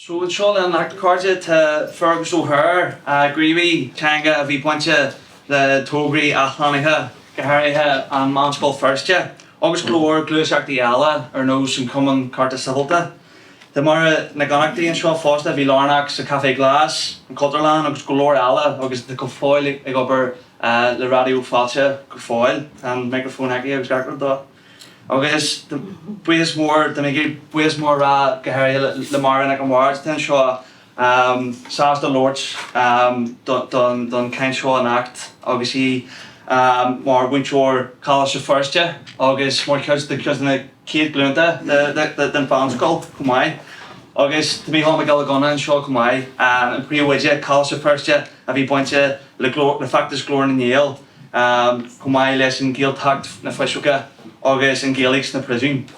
So anseo linn anocht, a chairde, tá Fergus O'Hare, gníomhaí teanga a bhí bainte le tograí athshlánaithe, go háirithe an Meánscoil Feirste, agus go leor gluaiseachtaí eile ar nós an Cumann Cearta Sibhialta. Tá Máire Nic Fhionnachtaigh anseo fosta, a bhí lárnach sa Café Glas, an Chultúrlann agus go leor eile agus atá go fóill ag obair le Raidió Fáilte go fóill. Tá an micreafón aici agus gach rud dó. Agus buíochas mór, tá mé ag iarraidh buíochas mór a rá go háirithe le Máire Nic an Bhaird atá anseo sásta labhairt don chaint seo anocht agus í mar mhúinteoir Choláiste Feirste agus mar chuid de chuid de na chéad ghlúnta den mheánscoil chomh maith. Agus tá Mícheál Mac Giolla Ghunna anseo chomh maith, an príomhoide Choláiste Feirste a bhí bainte le feachtas Ghlór na nGael. chomh maith leis an Ghaeltacht, na fuiseoga agus an Ghaeilge sna príosúin.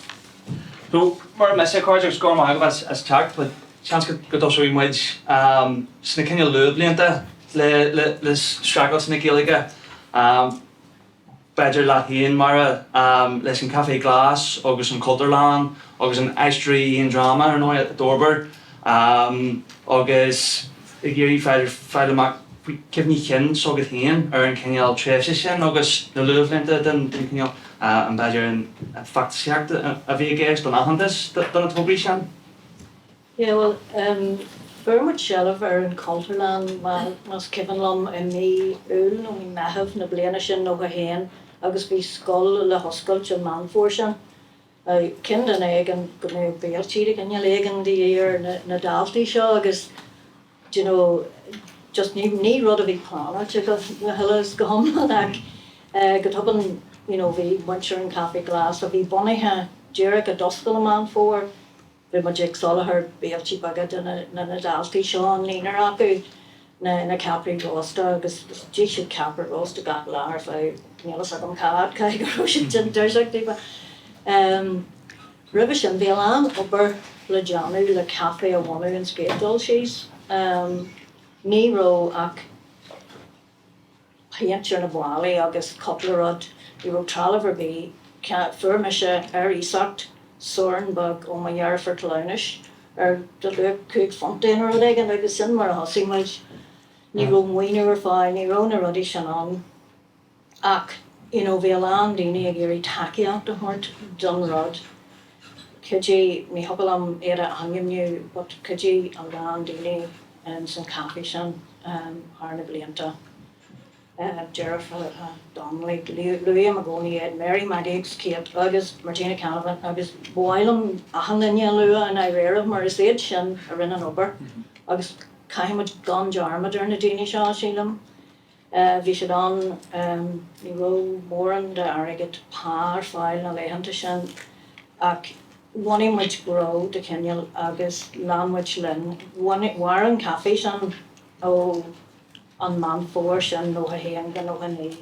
So, mar mise, a chairde, agus go raibh maith agaibh as teacht, but seans go dtosóidh muid sna cineál luathbhlianta le streachailt na Gaeilge, b'fhéidir leat féin, Máire, leis an Café Glas agus an Chultúrlann agus an Aisteoirí Aon Dráma, ar ndóigh, a d'fhorbair agus ag iarraidh b'fhéidir fáil amach faoi cuimhní cinn s'agat féin ar an chineál tréimhse sin agus na luathbhlianta den chineál, an b'fhéidir an feachtasaíocht a bhí i gceist don aitheantas do na tograí sin? Yeah bhuel fuair muid seilbh ar an Chultúrlann más cuimhin liom i mí Iúil nó mí Meitheamh na bliana sin, 91, agus bhí scoil le hoscailt an Meán Fómhair sin. Chinn duine éigin go mbeadh béiltí de chineál éigin de dhíth ar na daltaí seo agus do you know just ní ní rud a bhí pleanáilte go huile is go hiomlán ach go tobann you know bhí muintir an Café Glas a bhí bunaithe díreach a d'oscail i Meán Fómhair Bhí muid ag soláthar béiltí beaga do na daltaí seo, an naonúr acu, na ceapairí rósta agus d'ith siad ceapaire rósta gach lá ar feadh níl fhios agam cá fhad, caithfidh go raibh siad tinn tuirseach daofa. Roimhe sin bhí a lán obair le déanamh le caife a bhunú an chéad dul síos. Ní raibh ach. péint ar na ballaí agus cúpla rud. Ní raibh trealamh ar bith. Fuair mise ar iasacht sorn beag ó mo dheirfiúr cleamhnais ar de luach £5 é nó rud éigin agus sin mar a thosaigh muid. Ní raibh maoiniú ar fáil, ní raibh na rudaí sin ann ach you know bhí a lán daoine ag iarraidh tacaíocht a thabhairt don rud. Chuidigh, ní thiocfadh liom iad a ainmniú but chuidigh a lán daoine ins an chaife sin thar na blianta. Deirfiúracha Donnelly, luaim i gcónaí iad, Mary, Maggie agus Kate agus Martina Canavan agus ba mhaith liom achan duine a lua i ndáiríre mar is iad sin a rinne an obair agus caithfidh muid gan dearmad ar na daoine seo, sílim. Bhí siad ann, ní raibh mórán d'airgead pá ar fáil na laethanta sin ach bhunaigh muid gnó de chineál agus lean muid linn. Mhair an caife sin ó an Meán Fómhair sin, 91 go 99,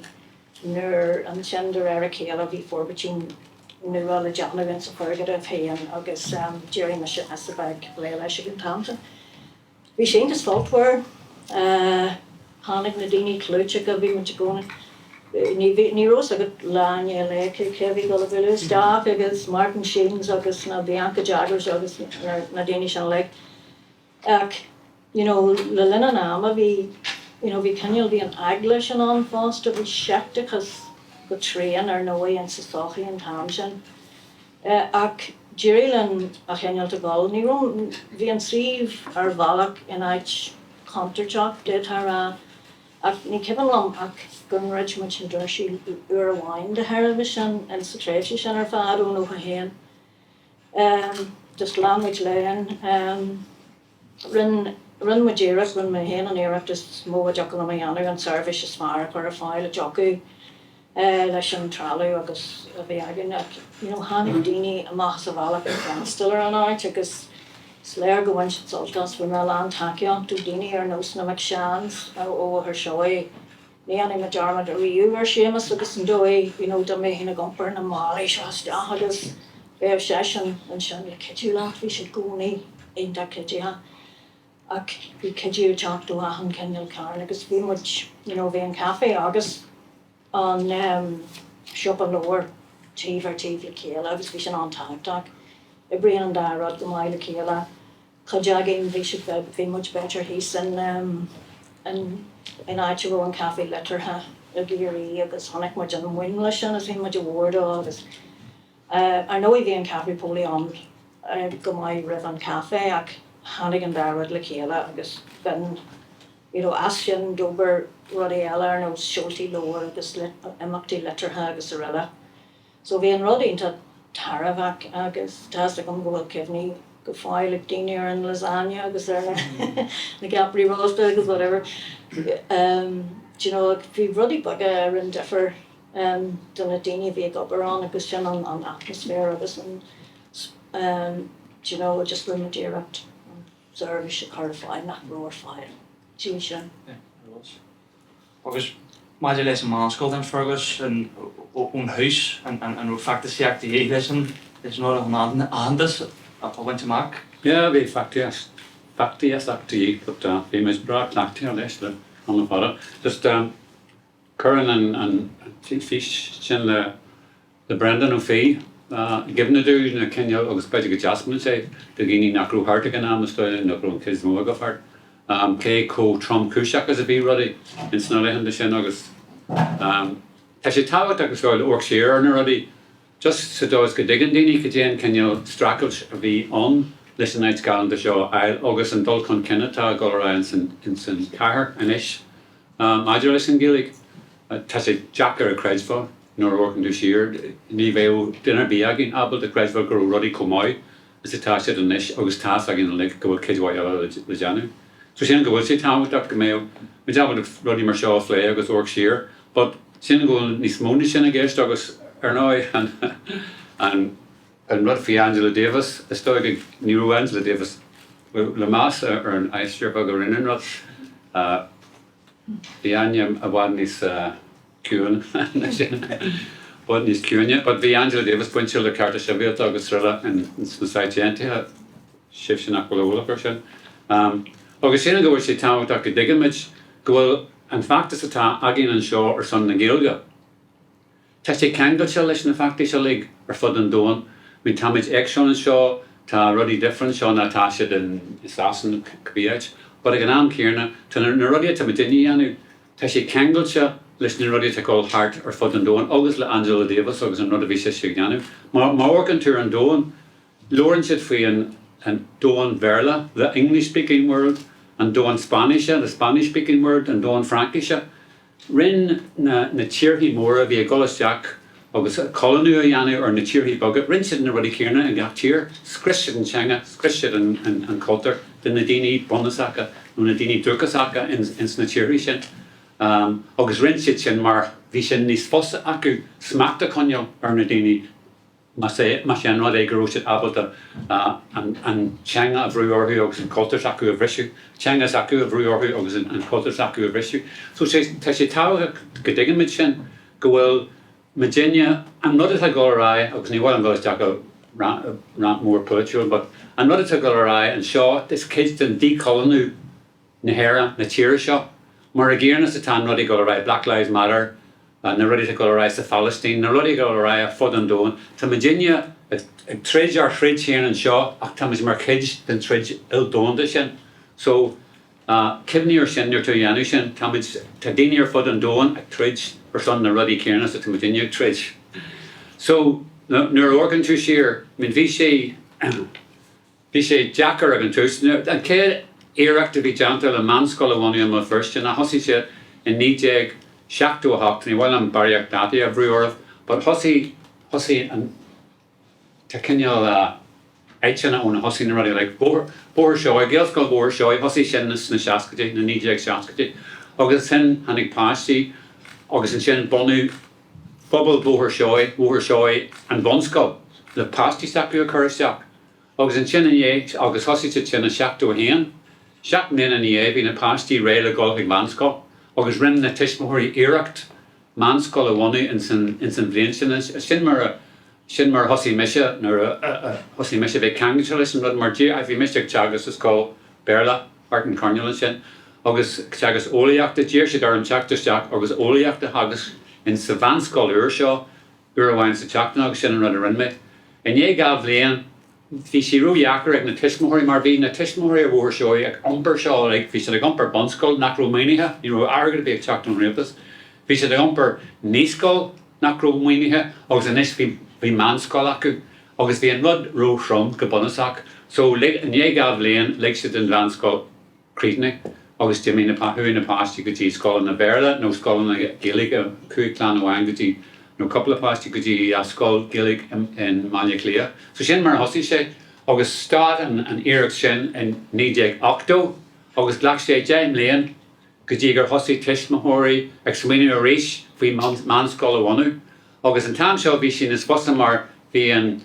nuair ansin de réir a chéile bhí forbairtí nua le déanamh insa foirgneamh féin agus d'éirigh mise as a bheith ag plé leis ag an t-am sin. Bhí sé iontach sultmhar. Tháinig na daoine clúiteacha, bhí muid i gcónaí, ní bhí, ní raibh fhios agat lá i ndiaidh lae cé cé a bhí ag dul a bhualadh isteach agus Martin Sheens agus na Bianca Jaggers agus na daoine sin uilig. Ach you know le linn an ama bhí, you know bhí cineál, bhí an eagla sin ann fosta, bhí seicteachas go tréan ar ndóigh insa tsochaí an t-am sin. Ach d'éirigh linn a choinneáilt ag dul. Ní raibh, bhí an suíomh ar bhealach in áit chontúirteach, d'fhéadfá a rá, ach ní cuimhin liom ach gur dhruid muid na doirsí uair amháin de thairbhe sin in sa tréimhse sin ar fad ó 91. Just lean muid linn. Rinne, rinne muid iarracht, rinne mé féin an iarracht is mó a dtiocfadh liom a dhéanamh, an tseirbhís is fearr a chur ar fáil a dtiocfadh leis an trealamh agus a bhí againn ach you know tháinig daoine amach as a bhealach ag freastal ar an áit agus is léir go bhain siad sult as. Fuair mé a lán tacaíocht ó daoine ar nós na McShans ó Bhóthar Seoighe. Ní dhéanfaidh mé dearmad ariamh ar Séamus agus an dóigh you know dá mbeinn ag iompar na málaí seo isteach agus bheadh seisean ansin le cuidiú leat, bhí sé i gcónaí iontach cuiditheach ach bhí cuidiú ag teacht ó achan cineál cearn agus bhí muid you know bhí an caife agus an siopa leabhar taobh ar taobh le chéile agus bhí sin an-tábhachtach. Oibríonn an dá rud go maith le chéile. Cuid againn, bhí siad, bhí muid b'fhéidir thíos in, in, in áit a raibh an Café Liteartha i gCiarraí agus chonaic muid an múnla sin is shín muid a mhór dó agus, ar ndóigh bhí an Ceathrú Póilí ann go maith roimh an Café ach tháinig an dá rud le chéile agus b'in, you know, as sin d'fhorbair rudaí eile ar nós seoltaí leabhar agus imeachtaí liteartha agus araile. So bhí an rud iontach tairbheach agus tá's agam go bhfuil cuimhní go fóill ag daoine ar an lasagne agus ar na ceapairí rósta agus whatever. Do you know, bhí rudaí beaga a rinne difear do na daoine a bhí ag obair ann agus sin an an atmaisféar agus an do you know, just rinne muid iarracht an seirbhís a chur ar fáil nach raibh ar fáil. Sin sin. Yeah, it was. Agus maidir leis an meánscoil then Fergus, ón thús, an raibh feachtasaíocht de dhíth leis an rud chun aitheantas a bhaint amach? Yeah, bhí feachtasaíocht de dhíth but bhí muid breá cleachtaithe leis le tamall fada. Just cuireann an fís sin le Le Breandán Ó Fiaich i gcuimhne dúinn na cineál, agus b'fhéidir go dtaispeánann sé do dhaoine nach raibh thart ag an am, is dóigh, nach raibh an chuid is mó acu thart, cé chomh tromchúiseach is a bhí rudaí ins na laethanta sin agus tá sé tábhachtach is dóigh le amharc siar ar na rudaí just sa dóigh is go dtuigeann daoine cad é an cineál streachailt a bhí ann leis an áit ghalánta seo a fháil agus an dul chun cinn atá ag dul ar aghaidh ins an chathair anois. Maidir leis an Ghaeilge, tá sé deacair a chreidbheáil nuair a amharcann tú siar, ní bheadh duine ar bith againn ábalta creidbheáil go raibh rudaí chomh maith is atá siad anois agus tá's againn uilig go bhfuil cuid mhaith eile le déanamh. So sílim go bhfuil sé tábhachtach go mbeadh muid ábalta rudaí mar seo a phlé agus amharc siar but sílim go bhfuil níos mó ná sin i gceist agus ar ndóigh an An rud faoi Angela Davis, is dóigh go, ní raibh Angela Davis le meas ar an aisteoir beag a rinne an rud. Bhí Áine i bhfad níos ciúine ná sin, bhfad níos ciúine. But bhí Angela Davis bainte le cearta sibhialta agus araile sna Stáit Aontaithe, sibhse nach bhfuil eolach ar sin. Agus sílim go bhfuil sé tábhachtach go dtuigimid go bhfuil an feachtas atá againn anseo ar son na Gaeilge, Tá sé ceangailte leis na feachtais uilig ar fud an domhain. I mean táimid éagsúil anseo, tá rudaí difriúil anseo ná tá siad i Sasana nó cibé áit. But ag an am céanna, tá na rudaí atá muidinne a dhéanamh, tá sé ceangailte leis na rudaí atá ag dul thart ar fud an domhain agus le Angela Davis agus an rud a bhí sise ag déanamh. Má amharcann tú ar an domhan, labhrann siad faoi an an domhan Bhéarla, the English speaking world, an domhan Spáinnise, the Spanish speaking world, an domhan Fraincise. Rinne na tíorthaí móra a bhí ag dul isteach agus coilíniú a dhéanamh ar na tíorthaí beaga, rinne siad na rudaí céanna i ngach tír, scrios siad an teanga, scrios siad an cultúr de na daoine bunúsacha nó na daoine dúchasacha ins na tíorthaí sin. Agus rinne siad sin mar bhí sé níos fusa acu smacht a choinneáil ar na daoine. Más é an rud é go raibh siad ábalta an teanga a bhrú orthu agus an cultúr s'acu a bhriseadh, teanga s'acu a bhrú orthu agus an cultúr s'acu a bhriseadh. So tá sé tábhachtach go dtuigeann muid sin, go bhfuil muidinne, an rud atá ag dul ar aghaidh, agus ní mhaith liom dul isteach i rant mór polaitiúil, but an rud atá ag dul ar aghaidh anseo, is cuid den díchoilíniú na hÉireann, na tíre seo. Mar an gcéanna is atá an rud ag dul ar aghaidh, Black Lives Matter, na rudaí atá ag dul ar aghaidh sa Phalaistín, na rudaí ag dul ar aghaidh ar fud an domhain, tá muidinne ag troid ár throid féin anseo ach tá muid mar chuid den troid ildomhanda sin. So, cuimhnigh ar sin nuair atá tú a dhéanamh sin, tá muid, tá daoine ar fud an domhain ag troid ar son na rudaí céanna is atá muidinne ag troid. So, nuair a amharcann tú siar, I mean bhí sé, Bhí sé deacair ag an tús. An chéad iarracht a bhí déanta le meánscoil a bhunú i mBéal Feirste ná thosaigh sé i 1978, ní mhaith liom barraíocht dátaí a bhrú oraibh, but thosaigh, thosaigh an, tá cineál áiteanna óna thosaigh na rudaí, like Bóthar, Bóthar Seoighe, Gaelscoil Bhóthar Seoighe, thosaigh sin sna seascaidí, na 1960idí agus ansin tháinig páistí agus ansin bunú phobal Bhóthar Seoighe, Bhóthar Seoighe an bhunscoil le páistí s'acu a chur isteach. Agus ansin i ndiaidh, agus thosaigh siad sin i 71, seacht mbliana ina dhiaidh bhí na páistí réidh le dhul chuig meánscoil agus rinne na tuismitheoirí iarracht meánscoil a bhunú ins an, ins an bhliain sin. Sin mar a, sin mar a thosaigh mise nuair a, a thosaigh mise a bheith ceangailte leis an rud mar bhí mise ag teagasc sa scoil Béarla thart in Coirneál ansin agus ag teagasc eolaíochta, d'iarr siad orm teacht isteach agus eolaíocht a theagasc ins sa mheánscoil úr seo uair amháin sa tseachtain agus sin an rud a rinne mé. I ndiaidh 2 bhliain. Bhí sé ródheacair ag na tuismitheoirí mar bhí na tuismitheoirí ar Bhóthar Seoighe ag iompar seo uilig, bhí siad ag iompar bunscoil nach raibh maoinithe, ní raibh airgead ar bith ag teacht ón rialtas, bhí siad ag iompar naíscoil nach raibh maoinithe agus anois bhí bhí meánscoil acu agus bhí an rud róthrom go bunúsach. So lig, i ndiaidh 2 bhliain lig siad don mheánscoil críochnaigh agus d'imigh na, chuaigh na páistí go dtí scoileanna Béarla nó scoileanna Gaeilge, chuaigh clann amháin go dtí, nó cúpla páistí go dtí scoil Gaeilge in mBaile Átha Cliath. So sin mar a thosaigh sé agus stad an an iarracht sin in 1980 agus ghlac sé 10 mbliain go dtí gur thosaigh tuismitheoirí ag smaoineamh arís faoi meánscoil a bhunú agus an t-am seo bhí sé níos fusa mar bhí an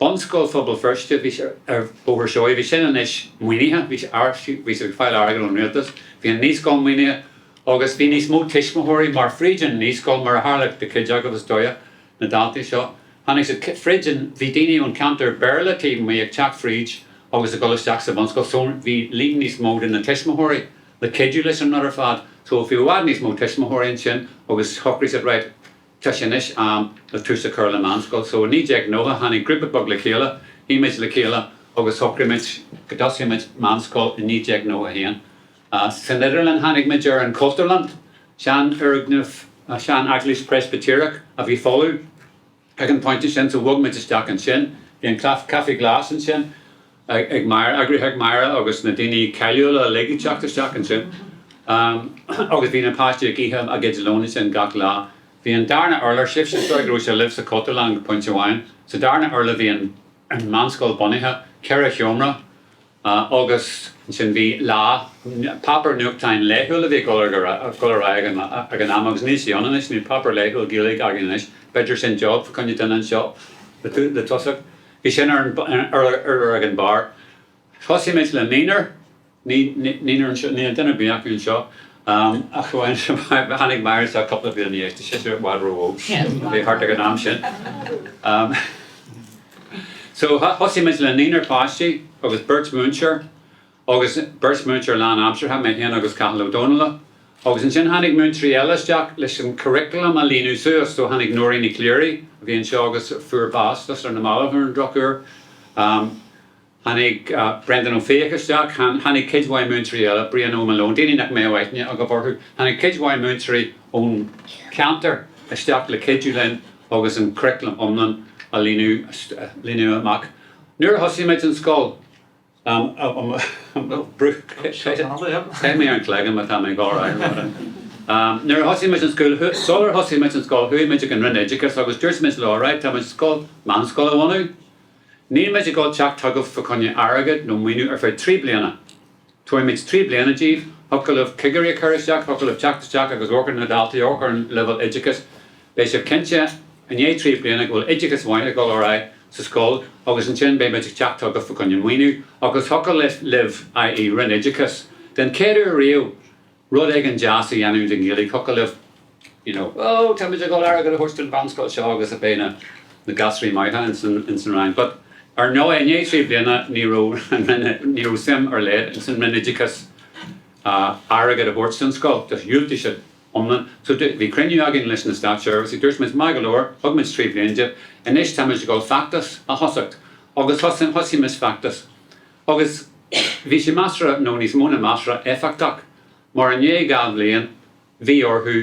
Bunscoil Phobal Feirste, bhí sé ar Bhóthar Seoighe, bhí sin anois maoinithe, bhí bhí siad ag fáil airgead ón rialtas, bhí an naíscoil maoinithe agus bhí níos mó tuismitheoirí mar fríd an naíscoil, mar a tharla do chuid agaibh is dóigh, na daltaí seo, tháinig siad fríd an, bhí daoine ón cheantar Béarla taobh amuigh ag teacht fríd agus ag dul isteach sa bhunscoil so bhí líon níos mó de na tuismitheoirí le cuidiú leis an rud ar fad so bhí i bhfad níos mó tuismitheoirí ansin agus shocraigh siad right, Tá sé anois am le tús a chur le meánscoil. So i 1990 tháinig grúpa beag le chéile, shuigh muid le chéile agus shocraigh muid go dtosódh muid meánscoil i 1991. San idirlinn tháinig muid ar an Chultúrlann, seanfhoirgneamh, sean-eaglais Preispitéireach a bhí folamh ag an phointe sin, so bhog muid isteach ansin. Bhí an Caife Glas ansin. ag Máire, eagraithe ag Máire agus na daoine cáiliúla uilig ag teacht isteach ansin. Agus bhí na páistí ag ithe a gcuid lóin ansin gach lá. Bhí an darna urlár, sibhse, sorry go raibh sé libh sa Chultúrlann go pointe amháin, sa darna urlár bhí an mheánscoil bunaithe, 4 sheomra agus ansin bhí Lá, páipéar nuachtáin laethúil a bhí ag dul ar aghaidh ag an am agus níl sé ann anois, níl páipéar laethúil Gaeilge againn anois, b'fhéidir sin job fá choinne duine anseo le tosach. Bhí sin ar an urlár ag an barr. Thosaigh muid le naonúr, naonúr anseo, níl duine ar bith acu anseo ach amháin tháinig Máire isteach cúpla bliain ina dhiaidh, tá sise i bhfad ró-óg, bhí thart ag an am sin. So thosaigh muid le naonúr páistí agus beirt mhúinteoir. agus beirt mhúinteoir lánaimseartha, mé féin agus Cathal Ó Domhnaill. Agus ansin tháinig múinteoirí eile isteach leis an curriculum a líonadh suas, so tháinig Nóirín Ní Chléirigh, a bhí anseo agus fuair bás just ar na mallaibh ar an drochuair, tháinig Brendan Ó Fiaich isteach, tháinig cuid mhaith múinteoirí eile, Brian Ó Malone, daoine nach mbeadh aithne agaibh orthu, tháinig cuid mhaith múinteoirí ón cheantar isteach le cuidiú linn agus an curriculum iomlán a líonadh amach. Nuair a thosaigh muid an scoil, Caithfidh mé ar an chloigeann má tá mé ag dul ar aghaidh. Nuair a thosaigh muid an scoil, sular thosaigh muid an scoil, chuaigh muid ag an Roinn Oideachais agus dúirt muid leo, right, tá muid scoil, meánscoil a bhunú. Níl muid ag dul teacht chugaibh fá choinne airgead nó maoiniú ar feadh 3 bliana. Tabharfaidh muid 3 bliana díbh, thiocfadh libh cigirí a chur isteach, thiocfadh libh teacht isteach agus amharc ar na daltaí, amharc ar an leibhéal oideachais. Beidh sibh cinnte i ndiaidh 3 bliana go bhfuil oideachas mhaith ag dul ar aghaidh sa scoil agus ansin beidh muid ag teacht chugaibh fá choinne maoiniú agus thiocfadh libh, i.e. Roinn Oideachais, den chéad uair riamh, rud éigin deas a dhéanamh don Ghaeilge, thiocfadh libh you know, oh tá muid ag dul airgead a thabhairt don mheánscoil seo agus beidh na na gasraí maithe ins an ins an Roinn. But ar ndóigh i ndiaidh 3 bliana ní raibh an Roinn ní raibh suim ar leith ins an Roinn Oideachais airgead a thabhairt don scoil, just dhiúltaigh siad iomlán. So bhí cruinniú againn leis na státseirbhísigh, dúirt muid maith go leor, thug muid 3 bliana daoibh, anois tá muid ag dul feachtas a thosacht agus thosaigh thosaigh muid feachtas. Agus bhí sé measartha, nó níos mó ná measartha, éifeachtach, mar i ndiaidh 2 bhliain bhí orthu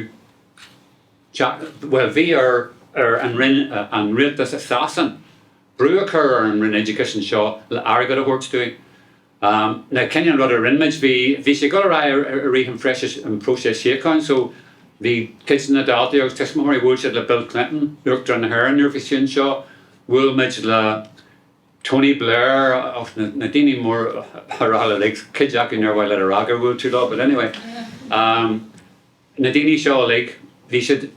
teacht, bhuel bhí ar ar an Roinn, an rialtas i Sasain, brú a chur ar an Roinn Oideachais anseo le airgead a thabhairt dúinn. Now cén an rud a rinne muid, bhí, bhí sé ag dul ar aghaidh i rith an phróiseas, an próiseas síocháin so bhí cuid de na daltaí agus tuismitheoirí, bhuail siad le Bill Clinton, Uachtarán na hÉireann nuair a bhí sé anseo, bhuail muid le Tony Blair, na daoine mór le rá uilig, cuid acu nár mhaith leat a rá gur bhuail tú leo, but anyway, na daoine seo uilig, bhí siad,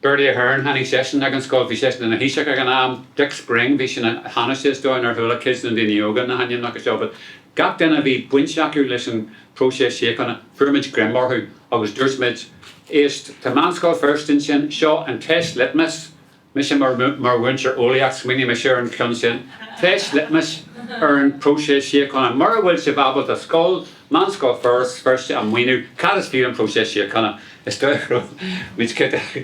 Bertie Ahern, tháinig seisean ag an scoil, bhí seisean ina Thaoiseach ag an am, Dick Spring, bhí sé ina Thánaiste is dóigh nár chuala cuid de na daoine óga na hainmneacha seo, but gach duine a bhí baint acu leis an próiseas síochána, fuair muid greim orthu agus dúirt muid, éist, tá Meánscoil Feirste ansin, seo an teist litmus, Mise mar mhúinteoir eolaíocht, smaoinigh mise ar an cheann sin. Teist litmis ar an próiseas síochána. Mura bhfuil sibh ábalta scoil, Meánscoil Feirste a mhaoiniú, cad is fiú an próiseas síochána? Is dóigh go raibh muid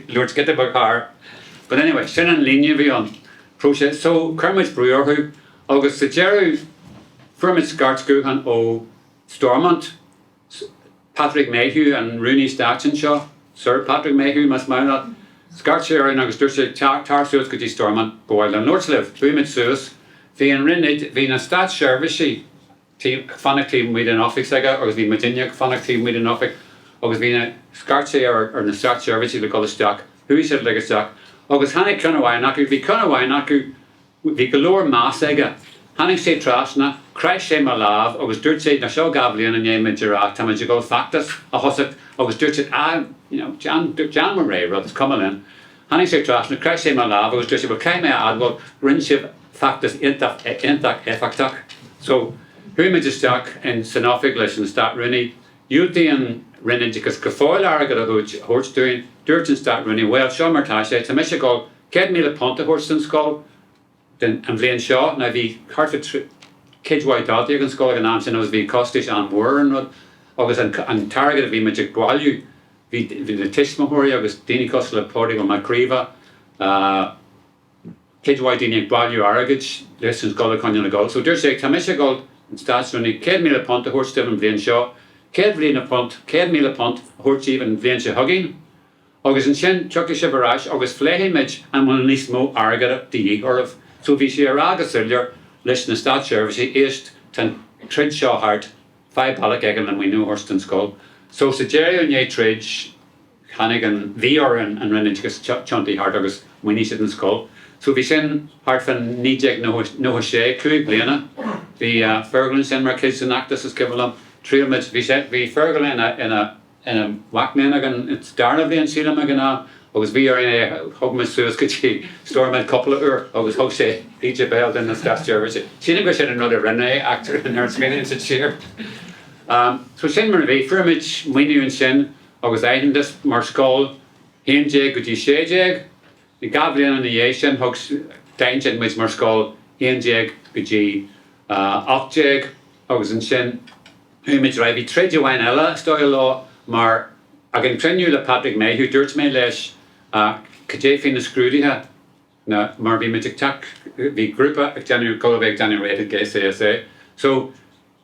labhairt giota beag thar. But anyway, sin an líne a bhí ann. Próiseas. So, chuir muid brú orthu. Agus sa deireadh, fuair muid scairt ghutháin ó Stormont, Patrick Mayhew, an Rúnaí Stáit anseo, Sir Patrick Mayhew más maith leat, scairt sé orainn agus dúirt sé, tar suas go dtí Stormont, ba mhaith liom labhairt libh. Chuaigh muid suas. Bhí an Roinn, bhí na státseirbhísigh ag fanacht taobh amuigh den oifig s'aige agus bhí muidinne ag fanacht taobh amuigh den oifig agus bhí na, scairt sé ar na státseirbhísigh le dul isteach, chuaigh siad uilig isteach agus tháinig ceann amháin acu, bhí ceann amháin acu, Bhí go leor meas aige. Tháinig sé trasna, chroith sé mo lámh agus dúirt sé, now seo 2 bhliain i ndiaidh muid a rá tá muid ag dul feachtas a thosacht agus dúirt siad ah, you know, déan, déan mo rogha rud, is cuma linn. Tháinig sé trasna, chroith sé mo lámh agus dúirt sé bhuel caithfidh mé a admháil, rinne sibh feachtas iontach, iontach éifeachtach. So, chuaigh muid isteach in, san oifig leis an Stát-Rúnaí, dhiúltaigh an Roinn Oideachais go fóill airgead a thabhairt dúinn, dúirt an Stát-Rúnaí bhuel seo mar tá sé, tá mise ag dul £100,000 a thabhairt don scoil den an bhliain seo. Now bhí thart fá cuid mhaith daltaí ag an scoil ag an am sin agus bhí costais an-mhór ar an rud agus an an t-airgead a bhí muid ag bailiú bhí bhí na tuismitheoirí agus daoine cosúil le Pádraig Ó Mac Gríobha cuid mhaith daoine ag bailiú airgid leis an scoil a choinneáil ag dul. So dúirt sé tá mise ag dul an Státrúnaí £100,000 a thabhairt daoibh an bhliain seo, £100,000, £100,000 a thabhairt daoibh an bhliain seo chugainn. Agus ansin tiocfaidh sibh ar ais agus phléifimid an bhfuil níos mó airgead de dhíth oraibh. So bhí sé a rá go soiléir leis na státseirbhísigh, éist, tá an troid seo thart, faigh bealach éigin le maoiniú a thabhairt don scoil. So sa deireadh i ndiaidh troid, tháinig an, bhí ar an Roinn Oideachais tiontú thart agus mhaoinigh siad an scoil. So bhí sin thart fá 1996, 5 bliana. Bhí Fergal ansin mar chuid den fheachtas is cuimhin liom. Thriail muid, bhí sé, bhí Fergal ina, ina, ina mhac léinn ag an darna bhliain sílim ag an am agus bhí orainn é thug muid suas go dtí Stormont cúpla uair agus thug sé íde béil do na státseirbhísigh. Sílim gur sin an rud a rinne é ach nuair a smaoiníonn siad siar. So sin mar a bhí. Fuair muid maoiniú ansin agus aitheantas mar scoil 11 go dtí 16. 2 bhliain ina dhiaidh sin thug d'aithin siad muid mar scoil 11 go dtí 18 agus ansin Chuaigh muid ar aghaidh. Bhí troid amháin eile, is dóigh leo, mar ag an chruinniú le Patrick Mayhew, dúirt mé leis cad é faoi na scrúduithe, na, mar bhí muid ag teacht, bhí grúpa ag déanamh, dul a bheith ag déanamh rated KCSE. So,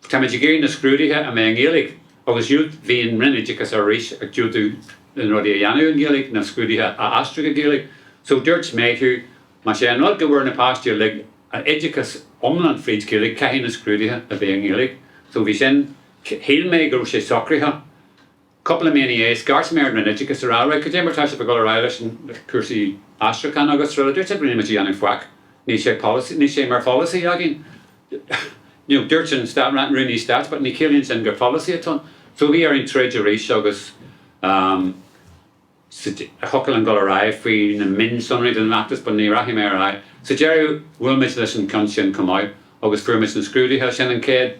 tá muid ag iarraidh na scrúduithe a mbeidh i nGaeilge agus dhiúlt, bhí an Roinn Oideachais arís ag diúltú na rudaí a dhéanamh i nGaeilge, na scrúduithe a aistriú go Gaeilge. So, dúirt Mayhew, más é an rud go bhfuair na páistí uilig an oideachas iomlán fríd Ghaeilge, caithfidh na scrúduithe a bheith i nGaeilge. So bhí sin, shíl mé go raibh sé socraithe. Cúpla mí ina dhiaidh, scairt mé ar an Roinn Oideachais a rá, right, cad é mar tá sibh ag dul ar aghaidh leis an cúrsaí aistriúcháin agus srl. Dúirt siad, níl muid ag déanamh faic, níl sé policy, níl sé mar pholasaí againn. You know, dúirt an stát, rúnaí stáit, but ní chiallaíonn sin gur polasaí atá ann. So bhí orainn troid arís agus um, Thiocfadh linn dul ar aghaidh faoi na mionsonraí den bhfeachtas but ní rachaidh mé ar aghaidh. Sa deireadh, bhuail muid leis an gceann sin chomh maith agus fuair muid na scrúduithe. Sin an chéad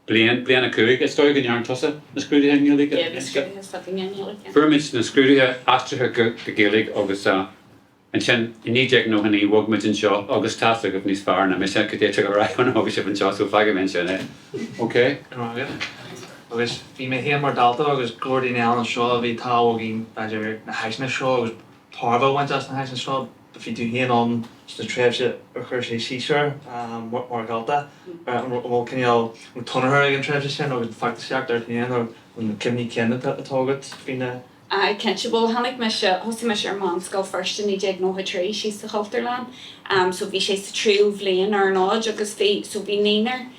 bliain, bliain 5, is dóigh go ndearna tusa na scrúduithe i nGaeilge? Yeah, bhí scrúduithe s'againne i nGaeilge, yeah. Fuair muid na scrúduithe aistrithe go Gaeilge agus Ansin i 1999 bhog muid anseo agus tá's agaibh níos fearr ná mise cad é atá ag rá ónar bhog sibh anseo so fágfaidh mé ansin é. Ok? Go raibh maith agat. Agus bhí mé féin mar dhalta agus go leor daoine eile anseo a bhí tábhacht againn b'fhéidir na háiseanna seo agus tairbhe a bhaint as na háiseanna seo. Bhí tú féin ann sna tréimhse ar chuir sé síos air mar dhalta. An bhfuil cineál tionchar ag an tréimhse sin agus an feachtasaíocht ort féin nó na cuimhní cinn atá agat faoi na Aye, cinnte. Bhuel, tháinig mise, thosaigh mise ar Mheánscoil Feirste 1993 síos sa Chultúrlann. So bhí sé sa tríú bhliain ar an fhód agus bhí, so bhí naonúr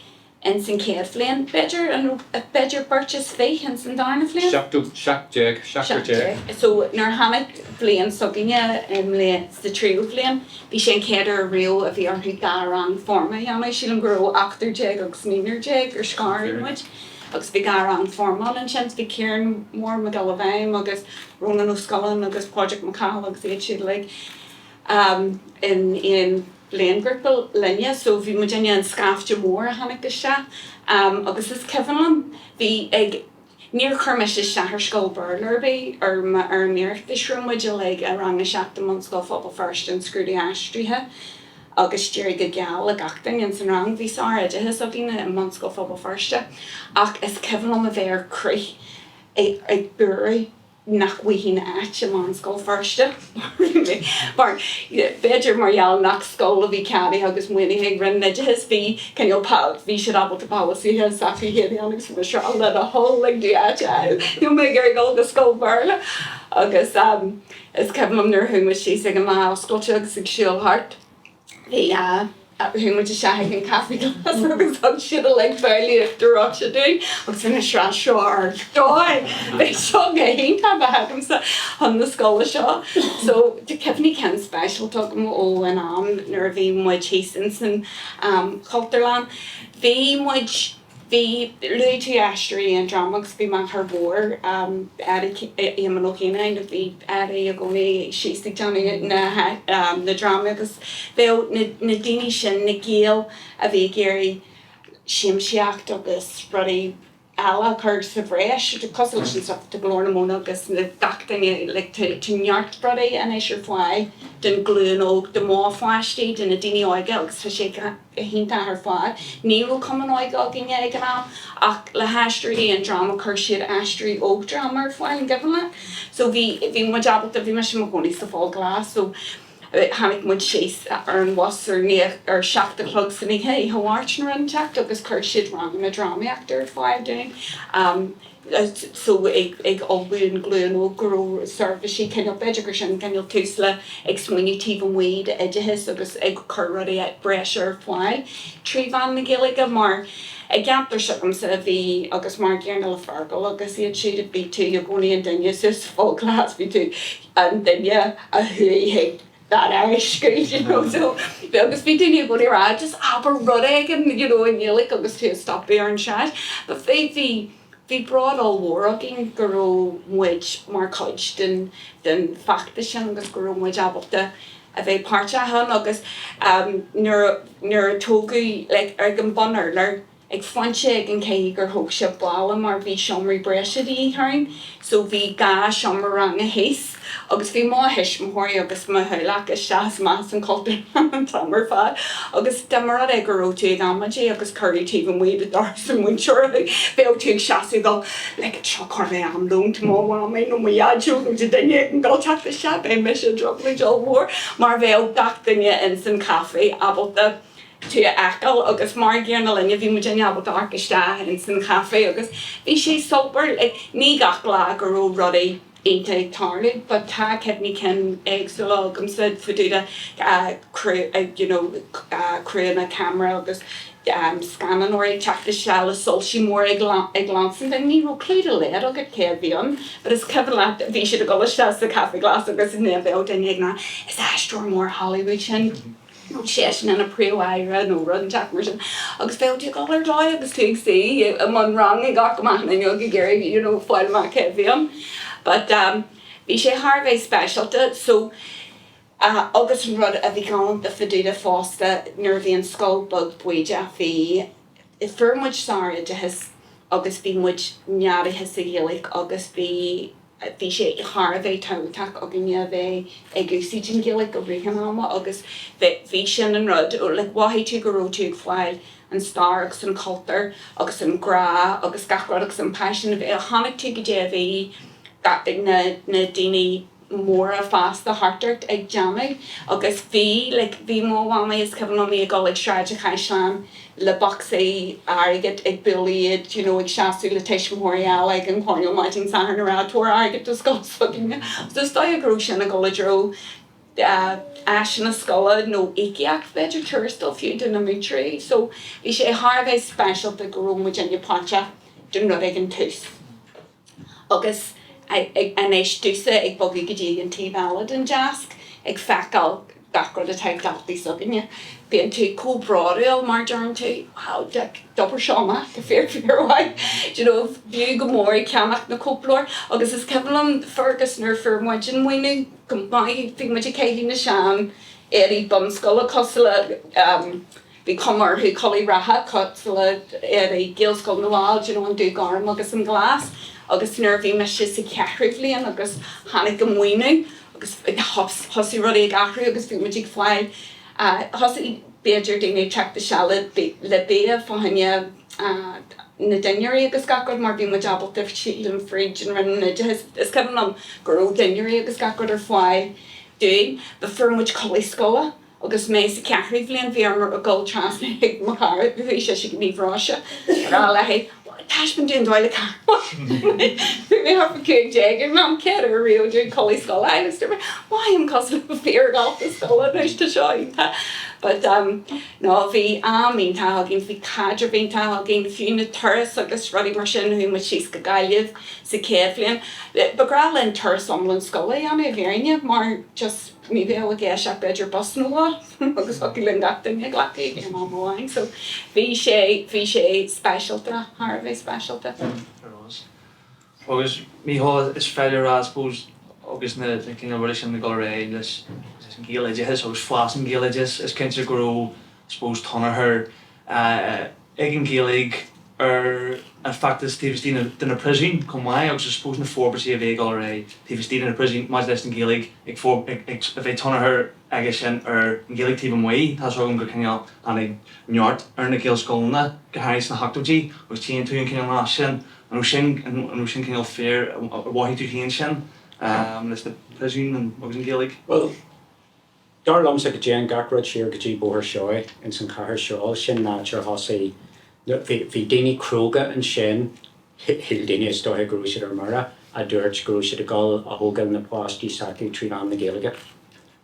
ins an chéad bhliain, b'fhéidir, an raibh, b'fhéidir beirt is fiche ins an darna bhliain? 17, seachtar déag. 17. So nuair a tháinig bliain s'againne i mbliain, sa tríú bhliain, bhí sé an chéad uair riamh a bhí orthu dhá rang forma a dhéanamh. Sílim go raibh ochtar déag agus naonúr déag ar scor muid. Agus bhí dhá rang forma ann ansin. Bhí Ciarán Mór Mac Giolla Mheáin agus Rónán Ó Scolláin agus Pádraig Mac Cáthail agus iad siúd uilig in aon bhliainghrúpa linne. So bhí muidinne an scaifte mór a tháinig isteach. Agus is cuimhin liom, bhí ag, níor chuir mise isteach ar scoil Béarla ar bith ar ar an iarratas, raibh muid uilig i rang a 7 i mBunscoil Phobal Feirste, an scrúdú aistrithe. agus d'éirigh go geal le gach duine ins an rang. Bhí sár-oideachas againn i mBunscoil Phobal Feirste ach is cuimhin liom a bheith ar crith, ag bualadh. nach bhfaighinn áit i mBunscoil Feirste mar b'fhéidir mar gheall nach scoil a bhí ceadaithe agus maoinithe ag Roinn an Oideachais bhí cineál bhí siad ábalta polasaithe s'acu féin a dhéanamh agus bhí mise ag rá le do thoil lig domh áit a fháil níl mé ag iarraidh dul go scoil Bhéarla agus is cuimhin liom nuair a chuaigh muid síos ag an lá oscailte agus ag siúl thart Bhí, chuaigh muid isteach ag an Café Glas agus thug siad uilig babhla uachtar reoite dúinn agus bhí mise ag rá seo ar dóigh, beidh seo go hiontach bheith agamsa chun na scoile seo. So tá cuimhní cinn speisialta agam ó an am nuair a bhí muid thíos insan Chultúrlann. Bhí muid. Bhí, luaigh tú Aisteoirí Aontroma agus bhí m'athair mhór, Eddie, Éamonn Ó Cianáin, bhí Eddie i gcónaí síos ag déanamh na na drámaí agus bheadh na na daoine sin, na Gaeil a bhí ag iarraidh siamsaíocht agus rudaí eile a chur sa bhreis, cosúil leis an stuff, tá Glór na Móna agus na gach duine, like tá tá neart rudaí anois ar fáil don ghlúin óg, do mo pháistí, do na daoine óga agus tá sé go hiontach ar fad. Ní raibh cumann óige againne ag an am ach le hAisteoirí Aontroma chuir siad Aisteoirí Óg-Dráma ar fáil, an gcuimhin leat? So bhí, bhí muid ábalta, bhí mise i mo chónaí sa Pholl Glas so tháinig muid síos ar an bhus ar naoi, ar 7 a chlog san oíche, oíche Mháirt nó rud inteacht agus chuir siad ranganna drámaíochta ar fáil dúinn. So ag ullmhú an ghlúin óg go raibh seirbhísí cineál, b'fhéidir gur sin cineál tús le ag smaoineamh taobh amuigh d'oideachas agus ag cur rudaí breise ar fáil trí mheán na Gaeilge mar i gceantar s'agamsa bhí agus mar an gcéanna le Fergal agus iad siúd bhí tú i gcónaí an duine suas sa Pholl Glas bhí tú an duine a chuaigh chuig that Irish school you know so agus bhí daoine i gcónaí ag rá just abair rud éigin you know i nGaeilge agus tú ag stopadh ar an sráid but bhí bhí bhí bród ollmhór againn go raibh muid mar chuid den den feachtas sin agus go raibh muid ábalta a bheith páirteach ann agus nuair nuair a tógadh like ag an bun urlár Ag pointe éigin caithfidh gur thóg siad balla mar bhí seomraí breise de dhíth orainn so bhí 2 seomra ranga thíos agus bhí mo thuismitheoirí agus mo theaghlach isteach is amach as an Chultúrlann an t-am ar fad agus dá mba rud é go raibh tú ag amaidí agus cuireadh taobh amuigh de doras an mhúinteora thú bheadh tú ag seasamh ag dul like seo chuir mé am lóin do mo mhamaí nó mo dhaideo nó do duine éigin dul teacht isteach beidh mise i dtrioblóid ollmhór mar bheadh gach duine ins an chaife ábalta tú a fheiceáil agus mar an gcéanna linne bhí muidinne ábalta amharc isteach ins an chaife agus bhí sé sultmhar like ní gach lá go raibh rudaí iontacha ag tarlú but tá cuimhní cinn éagsúla agamsa fá dtaobh de crew you know criúnna ceamara agus scannánóirí ag teacht isteach le soilsí móra ag ag lansaint and ní raibh clue dá laghad agat cé a bhí ann but is cuimhin leat bhí siad ag dul isteach sa Caife Glas agus ní bheadh duine ag rá is aisteoir mór Hollywood sin. nó seisean ina phríomh-aire nó rud inteacht mar sin agus bheadh tú ag dul ar dóigh agus tú ag suí i mbun ranga ag amharc amach an fhuinneog ag iarraidh you know fáil amach cé a bhí ann. But um bhí sé thar a bheith speisialta so uh agus an rud a bhí galánta fá dtaobh de fosta nuair a bhí an scoil beag baoideach bhí fuair muid sároideachas agus bhí muid neadaithe sa Ghaeilge agus bhí Bhí sé thar a bheith tábhachtach againne a bheith ag úsáid an Ghaeilge i rith an ama agus bhí sin an rud, like mhothaigh tú go raibh tú ag fáil an stair agus an cultúr agus an grá agus gach rud agus an paisean a bhí, chonaic tú goidé a bhí na na daoine móra fásta thart ort ag déanamh agus bhí like bhí mo mhamaí is cuimhin liom í ag dul ag Sráid an Chaisleáin le bocsaí airgid ag bualadh iad you know ag seasamh le tuismitheoirí eile ag an choirnéal maidin Sathairn ag rá tabhair airgead do scoil s'againne. So is dóigh go raibh sin ag dul i dtreo áiseanna scoile nó íocaíocht b'fhéidir tuarastal fiú do na múinteoirí. So bhí sé thar a bheith speisialta go raibh muidinne páirteach den rud ag an tús. Agus anois domhsa ag bogadh go dtí an taobh eile den deasc, ag feiceáil gach rud atá ag daltaí s'againne, bíonn tú chomh bródúil mar deireann tú, wow, d'obair seo amach go fíor fíor mhaith, do you know, b'fhiú go mór ag ceannach na cóipleabhair. Agus is cuimhin liom, Fergus, nuair a fuair muid an maoiniú, go maith, bhí muid ag caitheamh na sean éadaí bunscoile cosúil le, Bhí cuma orthu culaith reatha cosúil le éadaí Ghaelscoil na bhFál, do you know, an dubh gorm agus an glas agus nuair a bhí mise sa cheathrú bhliain agus tháinig an maoiniú agus thosaigh rudaí ag athrú agus bhí muid ag fáil, thosaigh b'fhéidir daoine ag teacht isteach le le bia fá choinne. na dinnéirí agus gach rud mar bhí muid ábalta sílim fríd an Roinn Oideachais is cuimhin liom go raibh dinnéirí agus gach rud ar fáil dúinn but fuair muid culaith scoile agus mé sa cheathrú bhliain bhí orm a dhul trasna chuig mo chara bhí sise ag Naomh Róise a rá léi taispeáin dúinn an dóigh le Bhí mé thart fá 15 ag an am chéad uair riamh dúinn culaith scoile agus dúirt mé mothaím cosúil le fíordhalta scoile anois tá seo iontach but um no bhí am iontach againn bhí caidreamh iontach againn fiú na turais agus rudaí mar sin chuaigh muid síos go Gaillimh sa chéad bhliain ba ghnách linn turas iomlán scoile a dhéanamh i bhfírinne mar just ní bheadh i gceist ach b'fhéidir bus nó dhó agus thiocfadh linn gach duine a ghlacadh ag aon am amháin so bhí sé, bhí sé speisialta, thar a bheith speisialta. Ar fheabhas. Agus Mícheál, is féidir a rá I suppose agus na cineál rudaí sin ag dul ar aghaidh leis an Ghaeloideachas agus fás an Ghaeloideachais, is cinnte go raibh I suppose tionchar ag an Ghaeilge ar an feachtas taobh istigh de na príosúin chomh maith agus I suppose na forbairtí a bhí ag dul ar aghaidh taobh istigh de na príosúin maidir leis an Ghaeilge ag a bheith tionchar aige sin ar an Ghaeilge taobh amuigh. Tá's agam gur cineál tháinig neart ar na Gaelscoileanna go háirithe sna hochtóidí agus tchíonn tú an cineál nasc sin. An raibh sin an raibh sin cineál fíor ar mhothaigh tú féin sin leis na príosúin agus an Ghaeilge? Bhuel, Dar liomsa go dtéann gach rud siar go dtí Bóthar Seoighe ins an chathair seo. Sin an áit ar thosaigh, bhí daoine cróga ansin, shíl daoine is dóiche go raibh siad ar mire, a dúirt go raibh siad ag dul a thógáil na páistí s'acu trí mheán na Gaeilge.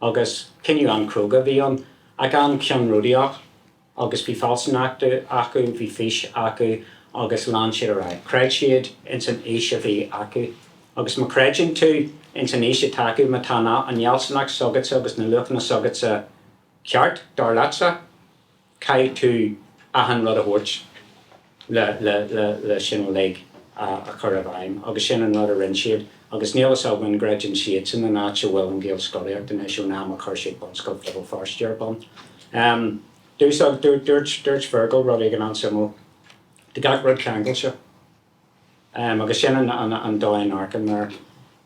Agus cinneadh an-chróga a bhí ann, ach an-cheannródaíoch. Agus bhí fealsúnacht acu, bhí fís acu agus lean siad ar aghaidh. Chreid siad ins an fhís a bhí acu. Agus má chreideann tú ins an fhís atá acu, má tá an fhealsúnacht s'agatsa agus na luachanna s'agatsa ceart, dar leatsa, caithfidh tú achan rud a thabhairt le sin uilig a chur i bhfeidhm. Agus sin an rud a rinne siad. Agus níl fhios agam an gcreideann siadsan an áit a bhfuil an Ghaelscolaíocht anois ón am a chuir siad Bunscoil Phobal Feirste ar bun. Dúirt, dúirt Fergal rud éigin an-suimiúil, tá gach rud ceangailte. Agus sin an dóigh a n-amharcaim air.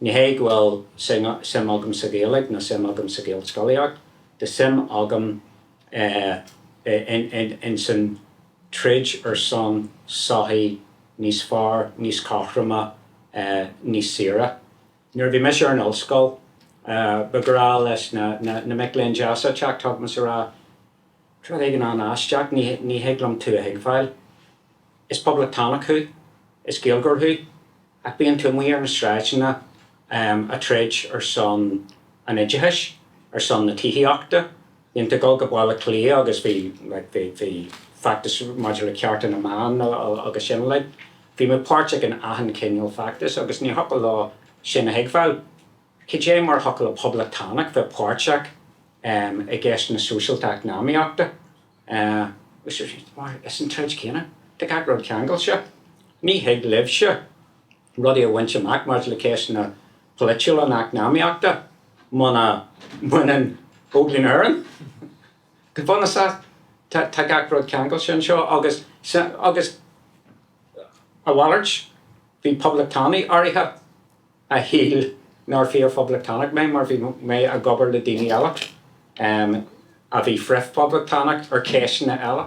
Ní hé go bhfuil suim agam sa Ghaeilge nó suim agam sa Ghaelscolaíocht, tá suim agam ins an troid ar son sochaí níos fearr, níos cothroime, níos saoire. Nuair a bhí mise ar an ollscoil, ba ghnách leis na mic léinn deasa teacht chugam is a rá, rud éigin an-aisteach, ní thig liom tú a thuigbheáil. Is poblachtánach thú, is Gaeilgeoir thú, ach bíonn tú amuigh ar na sráideanna a' troid ar son an oideachais, ar son na tithíochta, bíonn tú ag dul go Baile Átha Cliath agus bhí, like, bhí, bhí feachtas maidir le cearta na mban agus sin uilig. Bhí mé páirteach in achan chineál feachtas agus ní thiocfadh leo sin a thuigbheáil. Cad é mar a thiocfadh le poblachtánach bheith páirteach i gceisteanna sóisialta eacnamaíochta? Mar is an troid chéanna. Tá gach rud ceangailte. Ní thig libhse rudaí a bhaint amach maidir le ceisteanna polaitiúla nó eacnamaíochta muna mbaineann Óglaigh na hÉireann. Go bunúsach, tá gach rud ceangailte anseo agus, agus a mhalairt, bhí poblachtánaigh áirithe a shíl nár fíor-phoblachtánach mé mar bhí mé ag obair le daoine eile a bhí frith-phoblachtánach ar cheisteanna eile.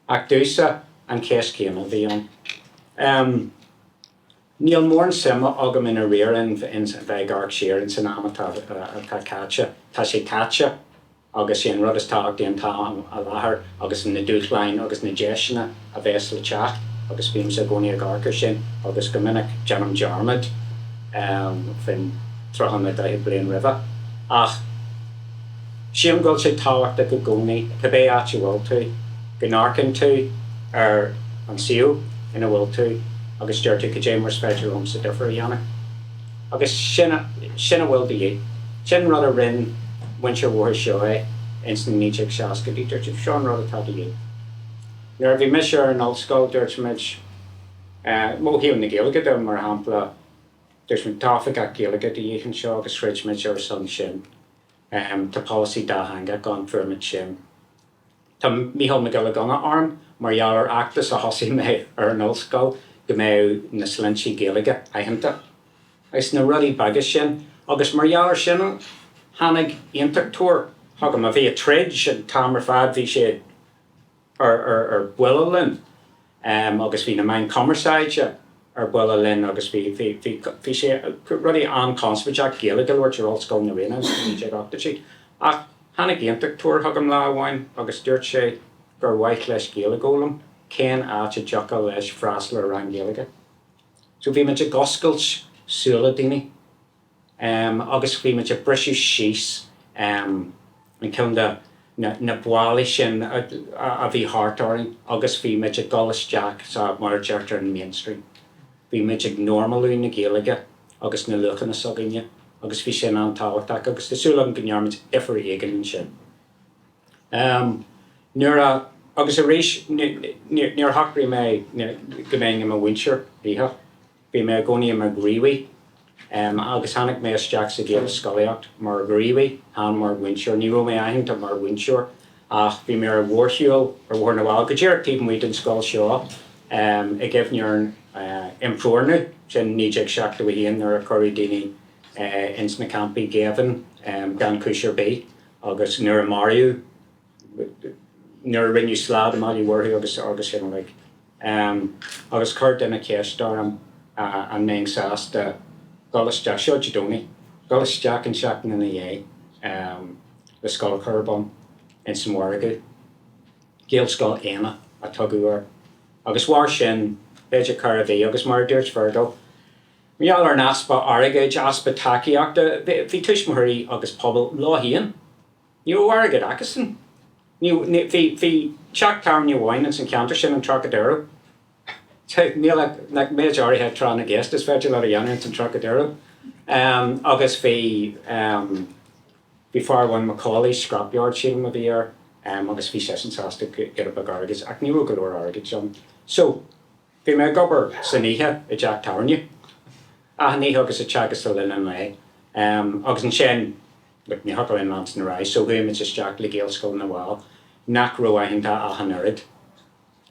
Ach domhsa, an cheist chéanna a bhí ann. Níl mórán suime agam i ndáiríre in bheith ag amharc siar ins an am atá caite. Tá sé caite agus sé an rud is tábhachtaí an t-am i láthair agus na dúshláin agus na deiseanna a bheas le teacht agus bímse i gcónaí ag amharc air sin agus go minic déanaim dearmad faoin 30 nó 40 bliain roimhe. Ach sílim go bhfuil sé tábhachtach i gcónaí, cibé áit a bhfuil tú, go n-amharcann tú ar an suíomh ina bhfuil tú agus deir tú cad é mar is féidir liomsa difear a dhéanamh. Agus sin, sin a bhfuil de dhíth. Sin an rud a rinn muintir Bhóthar Seoighe ins na 1960idí, dúirt siad, seo an rud atá de dhíth. Nuair a bhí mise ar an ollscoil, dúirt muid, ó thaobh na Gaeilge de, mar shampla, dúirt muid, tá oifigeach Gaeilge de dhíth anseo agus throid muid ar son sin. Tá polasaí dátheangach ann, fuair muid sin. Tá Mícheál Mac Giolla Ghunna orm mar gheall ar fheachtas a thosaigh mé ar an ollscoil go mbeadh na sloinnte Gaeilge aitheanta. Agus na rudaí beaga sin. Agus mar gheall ar sin tháinig aontachtóir chugam a bhí ag troid an t-am ar fad, bhí sé ar buile linn. Agus bhí na meáin cumarsáide ar buile linn agus bhí, bhí, bhí, bhí sé rudaí an-chonspóideach Gaeilge a labhairt ar Ollscoil na Ríona sna 1980idí. Ach tháinig aontachtóir chugam lá amháin agus dúirt sé gur mhaith leis Gaeilge a fhoghlaim, cén áit a dtiocfadh leis freastal ar rang Gaeilge? So bhí muid ag oscailt súile daoine. agus bhí muid ag briseadh síos an ceann de na ballaí sin a bhí thart orainn agus bhí muid ag dul isteach sa, mar a deirtear, an mainstream. Bhí muid ag normalú na Gaeilge agus na luachanna s'againne agus bhí sin an-tábhachtach agus tá súil agam go ndearna muid difear éigin ansin. Nuair a, agus arís, níor shocraigh mé go mbeinn i mo mhúinteoir oíche. Bhí mé i gcónaí i mo ghníomhaí agus tháinig mé isteach sa Ghaelscolaíocht mar ghníomhaí, chan mar mhúinteoir. Ní raibh mé aitheanta mar mhúinteoir ach bhí mé ar an mhórshiúl ar Bhóthar na bhFál, go díreach taobh amuigh den scoil seo, i gcuimhne ar an imtheorannú, sin 1971 nuair a cuireadh daoine ins na campaí géibhinn gan chúis ar bith agus nuair a maraíodh nuair a rinneadh slad i mBaile Mhúrthú agus agus sin uilig. Agus chuir duine ceist orm an mbeinn sásta dul isteach, seo Dé Domhnaigh, dul isteach an tseachtain ina dhiaidh le scoil a chur ar bun ins an mhargadh. Gaelscoil Éanna a tugadh air. Agus mhair sin b'fhéidir ceithre mhí agus mar a dúirt Fergal, mar gheall ar an easpa airgid, easpa tacaíochta, bhí tuismitheoirí agus pobal leo féin. Ní raibh airgead acusan. Ní, ní, bhí, bhí teach tábhairne amháin ins an cheantar sin, an Trocadero. Níl ach, nach méid áirithe tráth na gceist is féidir leat a dhéanamh ins an Trocadero. Agus bhí, bhí fear amháin, McCauley, Scrapyard sílim a bhí air, agus bhí seisean sásta giota beag airgid, ach ní raibh go leor airgid ann. So, Bhí mé ag obair san oíche i dteach tábhairne, achan oíche agus ag teagasc le linn an lae. Agus ansin, look, ní thiocfadh linn leanstan ar aghaidh, so chuaigh muid isteach le Gaelscoil na bhFál, nach raibh aitheanta ach an oiread.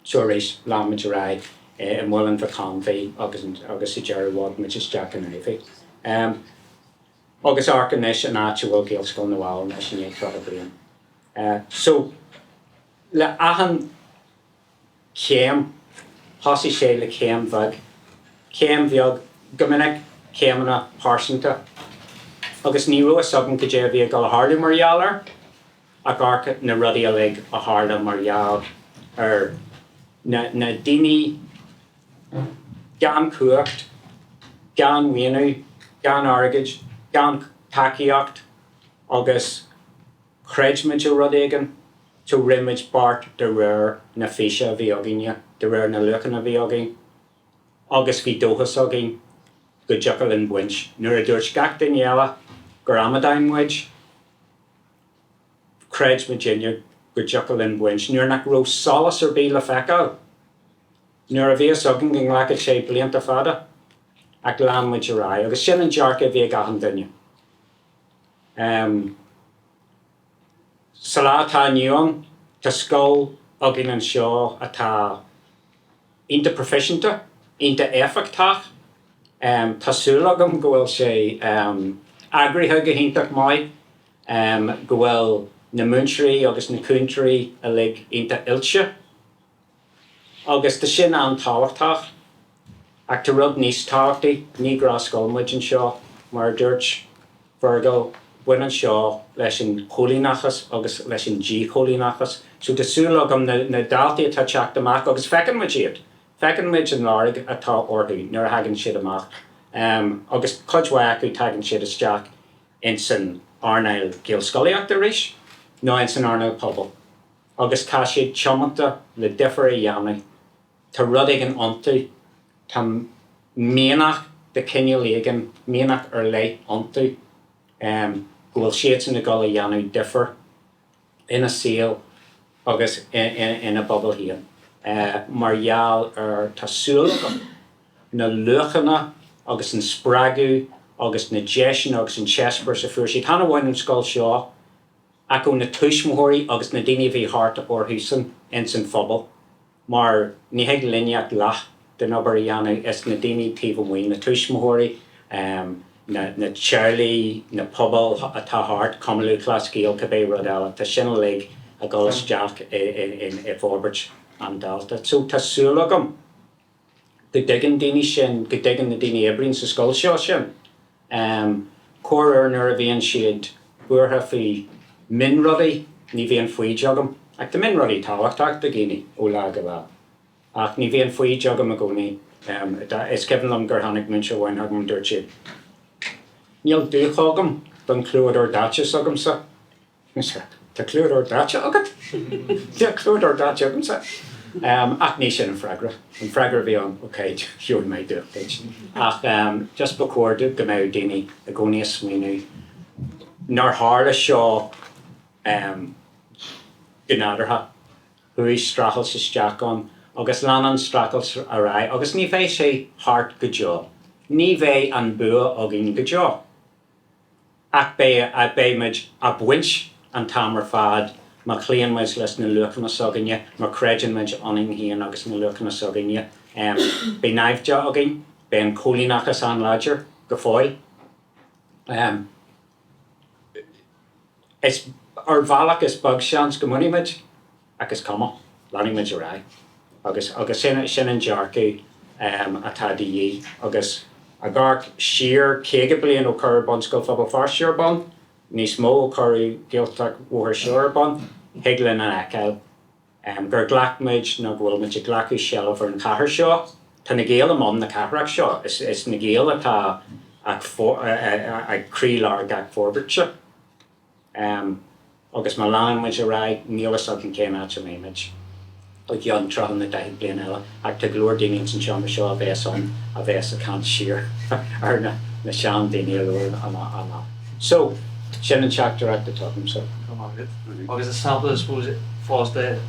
So arís, lean muid ar aghaidh i Muileann Mhic Conmhaigh agus agus sa deireadh bhog muid isteach in Iveagh. Agus amharc anois an áit a bhfuil Gaelscoil na bhFál anois i ndiaidh 30 bliain. So, le achan. céim. Thosaigh sé le céim bheag. Céim bheag, go minic céimeanna pearsanta. Agus ní raibh fhios agam cad é a bhí ag dul a tharlú mar gheall air, ach amharc na rudaí uilig a tharla mar gheall ar na na daoine gan cumhacht, gan mhaoiniú, gan airgead, gan tacaíocht agus Chreid muid i rud éigin, so rinne muid beart de réir na físe a bhí againne, de réir na luachanna a bhí againn agus bhí dóchas againn go dtiocfadh linn baint. Nuair a dúirt gach duine eile gur amadáin muid, chreid muidinne go dtiocfadh linn baint. Nuair nach raibh solas ar bith le feiceáil, nuair a bhí fhios againn go nglacfadh sé blianta fada, ach lean muid ar aghaidh agus sin an dearcadh a bhí ag achan duine. Sa lá atá inniu ann, tá scoil againn anseo atá iontach proifisiúnta, iontach éifeachtach. Tá súil agam go bhfuil sé eagraithe go hiontach maith, go bhfuil na múinteoirí agus na cúntóirí uilig iontach oilte. Agus tá sin an-tábhachtach. Ach tá rud níos tábhachtaí, ní gnáthscoil muid anseo, mar a dúirt Fergal, baineann seo leis an choilíneachas agus leis an díchoilíneachas. So tá súil agam na na daltaí atá ag teacht amach, agus feiceann muid iad, feiceann muid an lorg atá orthu nuair a thagann siad amach, agus cuid mhaith acu tagann siad isteach ins an earnáil Gaelscolaíochta arís, nó ins an earnáil pobail. Agus tá siad tiomanta le difear a dhéanamh. Tá rud éigin iontu, tá mianach de chineál éigin, mianach ar leith iontu, go bhfuil siadsan ag dul a dhéanamh difear ina saol agus ina bpobal féin. Mar gheall ar, tá súil agam, na luachanna agus an spreagadh agus na deiseanna agus an t-eispéireas a fuair siad, chan amháin ón scoil seo, ach ó na tuismitheoirí agus na daoine a bhí thart orthusan ins an phobal, mar ní thig linne ach leath den obair a dhéanamh, is na daoine taobh amuigh, na tuismitheoirí, na na teaghlaigh, na pobail atá thart, Cumann Lúthchleas Gael, cibé rud eile, tá sin uilig ag dul isteach i i i bhforbairt. an dalta. So tá súil agam go dtuigeann daoine sin, go dtuigeann na daoine a oibríonn sa scoil seo sin. Corruair nuair a bhíonn siad buartha faoi mionrudaí, ní bhíonn foighid agam, ach tá mionrudaí tábhachtach do dhaoine ó lá go lá. Ach ní bhíonn foighid agam i gcónaí. Is cuimhin liom gur tháinig múinteoir amháin chugam, dúirt sé, Níl dúch agam don chlúdóir daite s'agamsa. Tá clúdóir daite agat? Níl clúdóir daite agamsa. Ach ní sin an freagra. An freagra a bhí ann, ok, gheobhaidh mé dúch duit. Ach just ba chóir go mbeadh daoine i gcónaí ag smaoineamh nár tharla seo go nádúrtha. Chuaigh streachailt isteach ann agus leanann streachailt ar aghaidh agus ní bheidh sé thart go deo. Ní bheidh an bua againn go deo. Ach beidh, beidh muid á baint an t-am ar fad má chloíonn muid leis na luachanna s'againne, má chreideann muid ionainn féin agus na luachanna s'againne. Beidh naimhde againn, beidh an coilíneachas an-láidir go fóill. Is, ar bhealach is beag seans go mbainfidh muid. Ach is cuma, leanfaidh muid ar aghaidh. Agus, agus sin, sin an dearcadh atá de dhíth. Agus ag amharc siar 50 bliain ó cuireadh Bunscoil Phobal Feirste ar bun, níos mó ó cuireadh Gaeltacht Bhóthar Seoighe ar bun, thig linn a fheiceáil gur ghlac muid nó go bhfuil muid ag glacadh seilbh ar an chathair seo. Tá na Gaeil i mbun na cathrach seo. Is, is na Gaeil atá ag, ag croílár gach forbairte. Agus má leanann muid ar aghaidh, níl fhios againn cén áit a mbeidh muid i gceann 30 nó 40 bliain eile, ach tá go leor daoine ins an seomra seo a bheas ann a bheas ag caint siar ar na seandaoine a labhair an lá. So, sin an teachtaireacht atá agamsa. Go maith agat. Agus is sampla, I suppose, fosta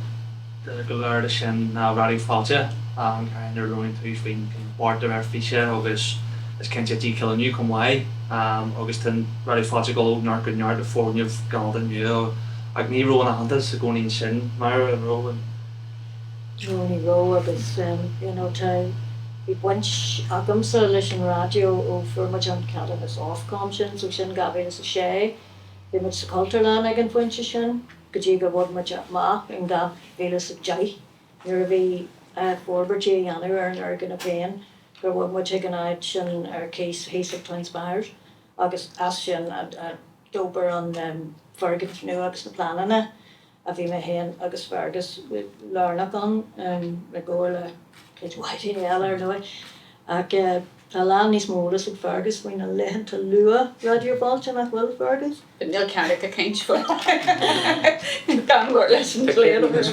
de go leor de sin ná Raidió Fáilte, an ceann ar labhair tú faoin bpáirt de réir físe agus is cinnte dícheall inniu chomh maith agus tá Raidió Fáilte ag dul ó neart go neart le foirgneamh galánta nua ach ní raibh an aitheantas i gcónaí ansin mar a raibh an No ní raibh agus you know tá bhí baint agamsa leis an raidió ó fuair muid an ceadúnas Ofcom sin so sin 2006 bhí muid sa Chultúrlann ag an phointe sin go dtí gur bhog muid amach in 2010 nuair a bhí forbairtí á dhéanamh ar an fhoirgneamh féin gur bhog muid chuig an áit sin ar cíos thíos ag Twin Spires agus as sin a d'obair an foirgneamh nua agus na pleananna a bhí mé féin agus Fergus lárnach ann i gcomhar le cuid mhaith daoine eile ar ndóigh. Ach tá a lán níos mó eolas ag Fergus faoi na laethanta luath Raidió Fáilte, nach bhfuil, Fergus? Níl cead aige caint faoi gan labhairt leis an dlíodóir.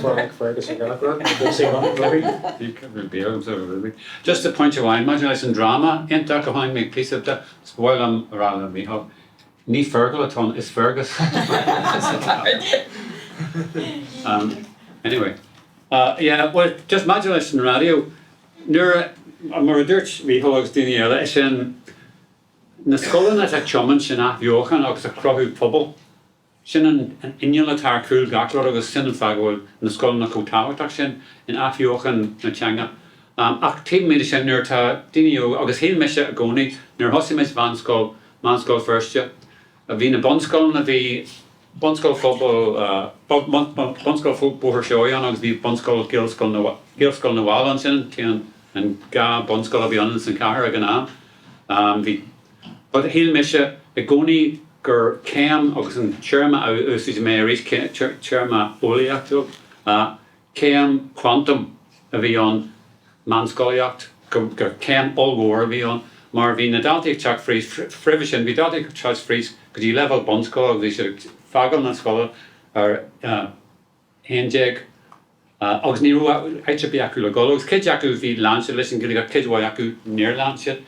Just pointe amháin maidir leis an dráma iontach a chonaic mé píosa de, is ba mhaith liom a rá le Mícheál, ní Fergal atá ann, is Fergus. Anyway, yeah, well just maidir leis an raidió, nuair a, mar a dúirt Mícheál agus daoine eile, is é an, Na scoileanna atá ag tiomáint an athbheochan agus ag cruthú pobal. Sin an inneall atá ar chúl gach rud agus sin an fáth go bhfuil na scoileanna chomh tábhachtach sin in athbheochan na teanga. Ach taobh amuigh de sin, nuair atá daoine óga, agus shíl mise i gcónaí, nuair a thosaigh muid Mheánscoil, Meánscoil Feirste, bhí na bunscoileanna, bhí Bunscoil Phobal, Bunscoil Bhóthar Seoighe ann agus bhí Bunscoil Ghaelscoil na, Gaelscoil na bhFál ann, sin an t-aon, an dhá bunscoil a bhí ann san chathair ag an am. Bhí, but shíl mise i gcónaí gur céim, agus an téarma a úsáidfidh mé arís, téarma eolaíochtúil, céim quantum a bhí ann, meánscolaíocht, gur céim ollmhór a bhí ann mar bhí na daltaí ag teacht fríd, roimhe sin bhí daltaí ag teacht fríd go dtí leibhéal bunscoile agus bhí siad ag fágáil na scoile ar 11 agus ní raibh áit ar bith acu le dhul agus cuid acu bhí lean siad leis an Ghaeilge ach cuid mhaith acu níor lean siad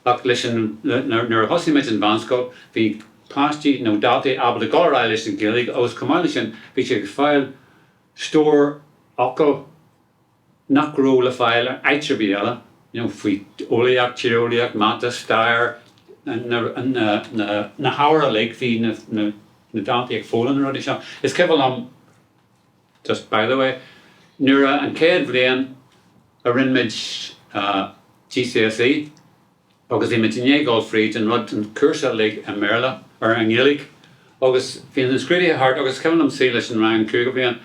ach leis an nuair a thosaigh muid an mheánscoil bhí páistí nó daltaí ábalta dul ar aghaidh leis an Ghaeilge agus chomh maith leis sin bhí siad ag fáil stór focal nach raibh le fáil áit ar bith eile, you know, faoi eolaíocht, tíreolaíocht, mata, stair, na, na, na, na hábhair uilig, bhí na, na, na daltaí ag foghlaim na rudaí seo. Is cuimhin liom, just by the way, nuair a, an chéad bhliain a rinne muid GCSE agus bhí muid i ndiaidh dul fríd an rud, an cúrsa uilig i mBéarla, or i nGaeilge agus bhí na scrúduithe thart agus is cuimhin liom suí leis an rang cúigiú bliain.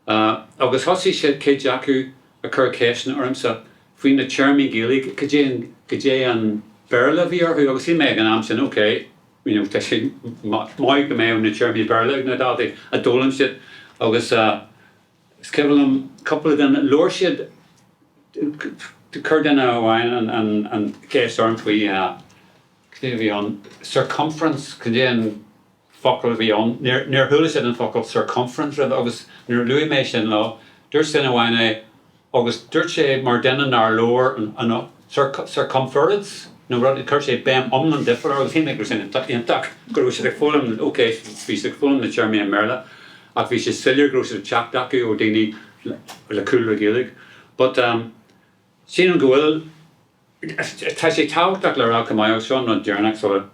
Agus thosaigh siad, cuid acu, ag cur ceisteanna ormsa faoi na téarmaí Gaeilge, cad é an, cad é an Béarla a bhí orthu agus shíl mé ag an am sin, ok, you know, tá sé maith go mbeadh na téarmaí Béarla ag na daltaí a d'fhoghlaim siad agus is cuimhin liom cúpla duine, labhair siad, chuir duine amháin an, an cheist orm faoi, cad é a bhí ann, circumference, cad é an focal a bhí ann. Níor chuala siad an focal circumference roimhe agus nuair a luaigh mé sin leo, dúirt duine amháin é agus dúirt sé mar duine nár labhair an circumference nó rud, chuir sé béim iomlán difriúil air agus shíl mé go raibh sin iontach, go raibh siad ag foghlaim, ok, bhí siad ag foghlaim na téarmaí i mBéarla ach bhí sé soiléir go raibh siad ag teacht acu ó daoine le cúlra Gaeilge. But sílim go bhfuil. Tá sé tábhachtach le rá chomh maith, agus seo an rud deireanach sula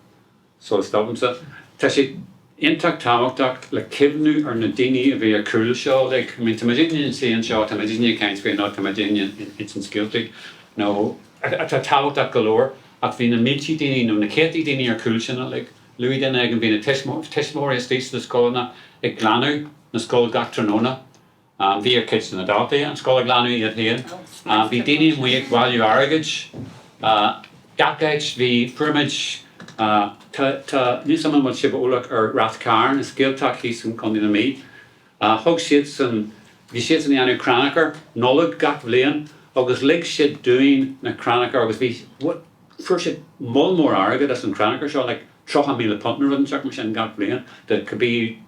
sula stopaimse, tá sé iontach tábhachtach le cuimhniú ar na daoine a bhí ar chúl seo uilig. I mean tá muidinne ina suí anseo, tá muidinne ag caint faoi nó tá muidinne ag insint scéaltaí nó atá tábhachtach go leor ach bhí na mílte daoine nó na céadtaí daoine ar chúl sin uilig. Luaigh duine éigin bhí na tuismitheoirí istigh sna scoileanna ag glanadh na scol gach tráthnóna. Bhí ar chuid de na daltaí an scoil a ghlanadh iad féin. Bhí daoine amuigh ag bailiú airgid gach áit. Bhí, fuair muid, tá, tá, níl 's agam an bhfuil sibh eolach ar Rath Cairn, is Gaeltacht thíos in Contae na Mí. Thug siadsan, bhí siadsan ag déanamh crannchur Nollag gach bhliain agus lig siad dúinn na crannchur agus bhí, fuair siad moll mór airgid as an chrannchur seo, like £30,000 nó rud inteacht mar sin gach bhliain de cibé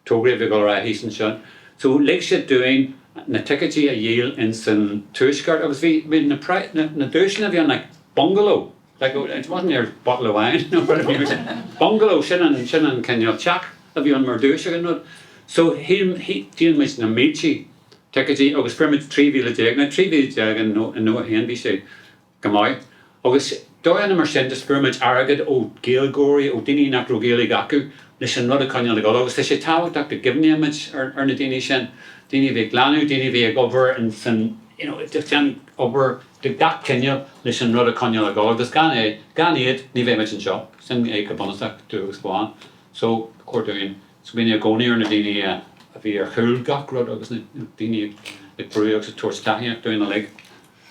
tograí a bhí ag dul ar aghaidh thíos ansin. So lig siad dúinn na ticéidí a dhíol in san tuaisceart agus bhí, bhí na, na, na duaiseanna a bhí ann like bungalow, like it wasn't your bottle of wine nó rud ar bith mar sin, bungalow, sin an, sin an cineál teach a bhí ann mar duais ag an rud. So shíl, dhíol muid na mílte ticéidí agus fuair muid 13,000, now 13,000 in, in 91 bhí sé Go maith. Agus dóigheanna mar sin just fuair muid airgead ó Ghaeilgeoirí, ó daoine nach raibh Gaeilge acu, leis an rud a choinneáil ag dul. Agus tá sé tábhachtach go gcuimhnímid ar ar na daoine sin, daoine a bhí ag glanadh, daoine a bhí ag obair in san, you know, ag déanamh obair de gach cineál leis an rud a choinneáil ag dul. Agus gan é, gan iad, ní bheidh muid anseo. Sin é go bunúsach, dubh agus bán. So, ba chóir dúinn smaoineamh i gcónaí ar na daoine a bhí ar chúl gach rud agus na daoine ag brú agus ag tabhairt tacaíocht dúinn uilig.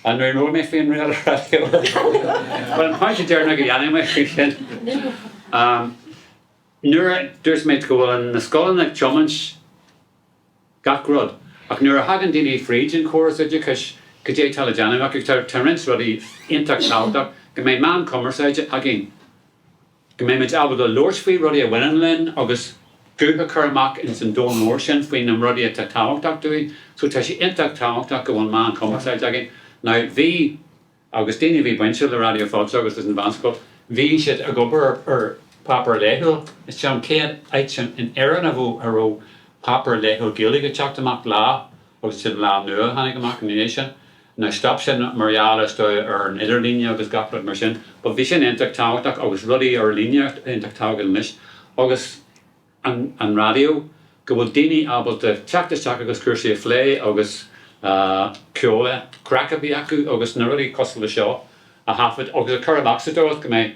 An raibh mé féin ar an raidió? Bhuel, an pointe deireanach a dhéanfaidh mé faoi sin, nuair a dúirt mé go bhfuil na scoileanna ag tiomáint gach rud, ach nuair a thagann daoine fríd an chóras oideachais, cad é atá le déanamh acu? Tá roinnt rudaí iontach tábhachtach, go mbeidh meán cumarsáide againn. go mbeimid ábalta labhairt faoi rudaí a bhaineann linn agus guth a chur amach ins an domhan mór sin faoi na rudaí atá tábhachtach dúinn. So tá sé iontach tábhachtach go bhfuil meán cumarsáide againn. Now bhí, agus daoine a bhí bainte le Raidió Fáilte agus leis an Mheánscoil, bhí siad ag obair ar páipéar laethúil. Is é an chéad áit in Éirinn a raibh páipéar laethúil Gaeilge ag teacht amach, Lá. Agus sin Lá Nua a tháinig amach ina dhiaidh sin. Now stop sin mar gheall is dóigh ar an idirlíne agus gach rud mar sin. But bhí sin iontach tábhachtach agus rudaí ar líne iontach tábhachtach anois. Agus an an raidió, go bhfuil daoine ábalta teacht isteach agus cúrsaí a phlé agus ceol, craic a bheith acu agus na rudaí cosúil le seo a thaifead agus a chur amach sa dóigh go mbeidh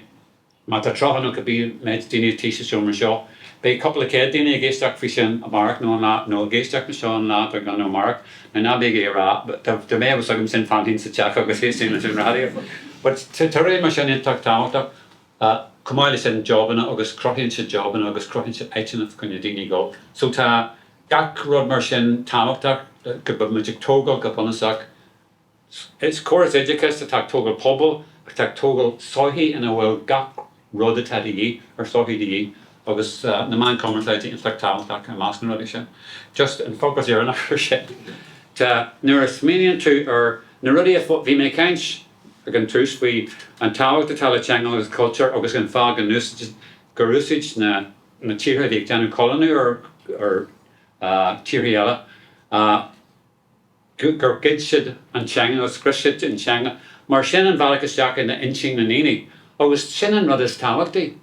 Má tá 30 nó cibé méid daoine istigh sa seomra seo, beidh cúpla céad daoine ag éisteacht faoi sin amárach nó an lá, nó ag éisteacht le seo an lá dár gcionn nó amárach. Now ná bígí ag rá, dá mbeadh fhios agam sin fanfainn sa teach agus éistfinn leis an raidió. But tá rudaí mar sin iontach tábhachtach. Chomh maith leis sin, jobanna agus cruthaíonn siad jobanna agus cruthaíonn siad áiteanna fá choinne daoine dul. So tá gach rud mar sin tábhachtach go mbeidh muid ag tógáil go bunúsach. Is córas oideachais atá ag tógáil pobal, atá ag tógáil sochaí ina bhfuil gach rud atá de dhíth ar sochaí de dhíth agus na meáin chumarsáide iontach tábhachtach i measc na rudaí sin. Just an focal deireanach ar sin. Tá, nuair a smaoiníonn tú ar na rudaí a, bhí mé ag caint ag an tús faoi an tábhacht atá le teanga agus cultúr agus an fáth go n-úsáid, gur úsáid na na tíortha a bhí ag déanamh coilíniú ar ar tíortha eile, gur ghoid siad an teanga agus scrios siad an teanga mar sin an bhealach isteach in intinn na ndaoine agus sin an rud is tábhachtaí.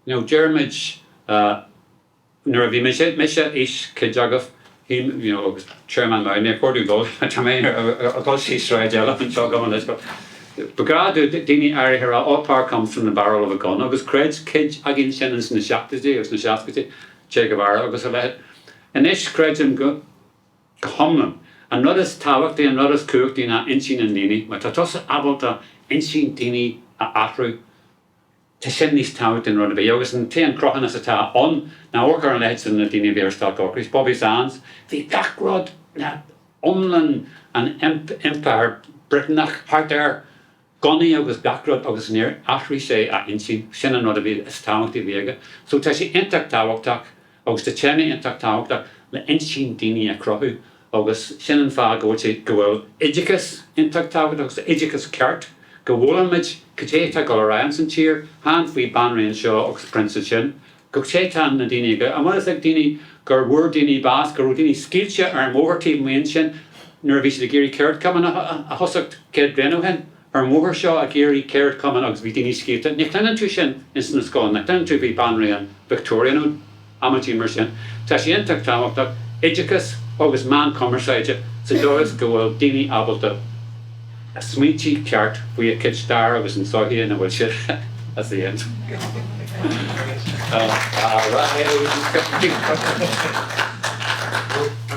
You know, deirimid nuair a bhí mise, mise aois cuid agaibh, you know, agus Chairman Mao, níor chóir dom dul, tá mé ag dul síos sráid eile anseo gabh mo leithscéal. Ba ghnách do daoine áirithe a rá all power comes from the barrel of a gun agus chreid cuid againn sin ins na seachtóidí agus na seascaidí, Che Guevara agus a leithéid. Anois creidim go. Go hiomlán. An rud is tábhachtaí, an rud is cumhachtaí ná intinn na ndaoine. Má tá tusa ábalta intinn daoine a athrú, tá sin níos tábhachtaí ná rud ar bith. Agus an t-aon cruthúnas atá ann ná amharc ar an leithéid de na daoine a bhí ar stailc ocrais, Bobby Sands, bhí gach rud le iomlán an Empire Briotanach thart air. gunnaí agus gach rud agus níor athraigh sé a intinn, sin an rud a bhí, is tábhachtaí a bhí aige. So tá sé iontach tábhachtach agus tá téama iontach tábhachtach le intinn daoine a chruthú agus sin an fáth go bhfuil sé, go bhfuil oideachas iontach tábhachtach agus oideachas ceart, go bhfoghlaimimid cad é atá ag dul ar aghaidh ins an tír, chan faoi banríon seo agus prionsa sin, Cad é tá na daoine ag. An bhfuil fhios ag daoine gur bhfuair daoine bás, go raibh daoine scaoilte ar an mbóthar taobh amuigh ansin nuair a bhí siad ag iarraidh ceardchumann a thosacht 100 bliain ó shin? Ar an mbóthar seo ag iarraidh ceardchumann agus bhí daoine scaoilte. Ní chluineann tú sin ins na scoileanna, cluineann tú faoi Banríon Victoria nó amaidí mar sin. Tá sé iontach tábhachtach, oideachas agus meán cumarsáide sa dóigh is go bhfuil daoine ábalta a smaointí ceart faoi a gcuid stair agus an sochaí ina bhfuil siad. That's the end. Ar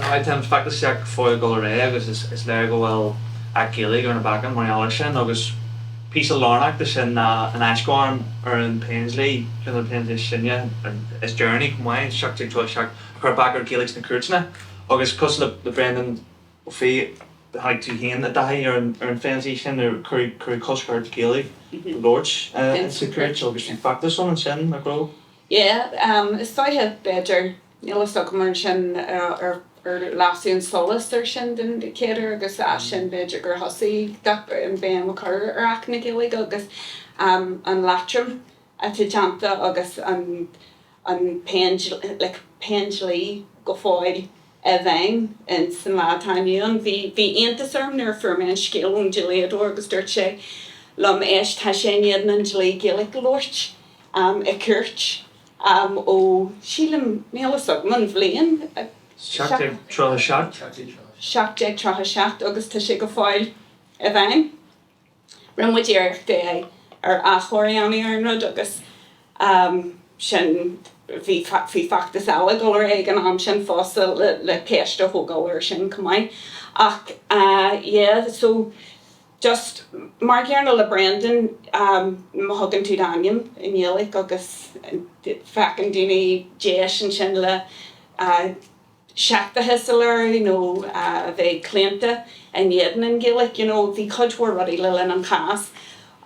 ndóigh, tá an feachtas go fóill ag dul ar aghaidh agus is léir go bhfuil Acht Gaeilge ar na bacáin mar gheall air sin agus píosa lárnach de sin ná an aisghairm ar an Péindlí, ceann de na Péindlíthe is sine, is deireanaí chomh maith, 1737, a chuir bac ar Ghaeilge sna cúirteanna agus cosúil le Brendan Ó Fiaich, tháinig tú féin i dtaithí ar an Phéindlí sin nuair a cuireadh cosc ar Ghaeilge a labhairt sa chúirt agus bhí feachtas ann ansin, nach raibh? Yeah, is dóiche, b'fhéidir. Níl fhios agam ansin ar lasadh an solas ar sin den chéad uair agus as sin b'fhéidir gur thosaigh gach an béim a chur ar Acht na Gaeilge agus an leatrom atá déanta agus an an like péindlí go fóill i bhfeidhm in san lá atá inniu ann. Bhí bhí iontas orm nuair a fuair mé an scéal ón dlíodóir agus dúirt sé liom éist tá sé in éadan an dlí Gaeilge a labhairt i gcúirt ó sílim níl fhios agam an bhliain 1737. 1737 agus tá sé go fóill i bhfeidhm. Rinne muid iarracht é ar achomharc a dhéanamh ar an rud agus sin bhí bhí feachtas eile ag dul ar aghaidh ag an am sin fosta le le ceist a thógáil air sin chomh maith. Ach yeah so just mar gcéanna le Brendan má thugann tú d'ainm i nGaeilge agus feiceann daoine deis ansin le seicteachas a léiriú nó a bheith claonta in éadan an Ghaeilge, you know bhí cuid mhór rudaí le linn an chás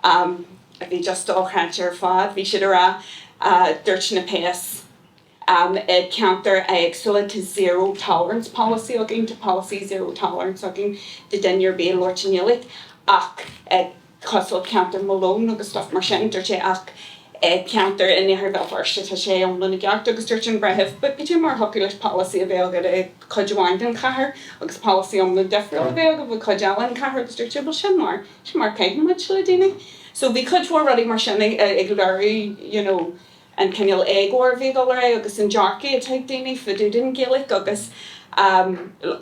a bhí just dochreidte ar fad. Bhí siad ag rá, dúirt na péas i ceantair éagsúla tá zero tolerance policy againn, tá polasaí zero tolerance againn do duine ar bith ag labhairt i nGaeilge ach cosúil ceantar Malone agus stuff mar sin, dúirt sé, ach i ceantar in Iarthar Bhéal Feirste tá sé iomlán i gceart agus dúirt an breitheamh, but cad é mar a thiocfadh leis polasaí a bheith agat i cuid amháin den chathair agus polasaí iomlán difriúil a bheith agaibh i cuid eile den chathair agus dúirt sé, bhuel sin mar, sin mar caitheann muid le daoine. So bhí cuid mhór rudaí mar sin ag léiriú you know an cineál éagóir a bhí ag dul ar aghaidh agus an dearcadh atá ag daoine fá dtaobh den Ghaeilge agus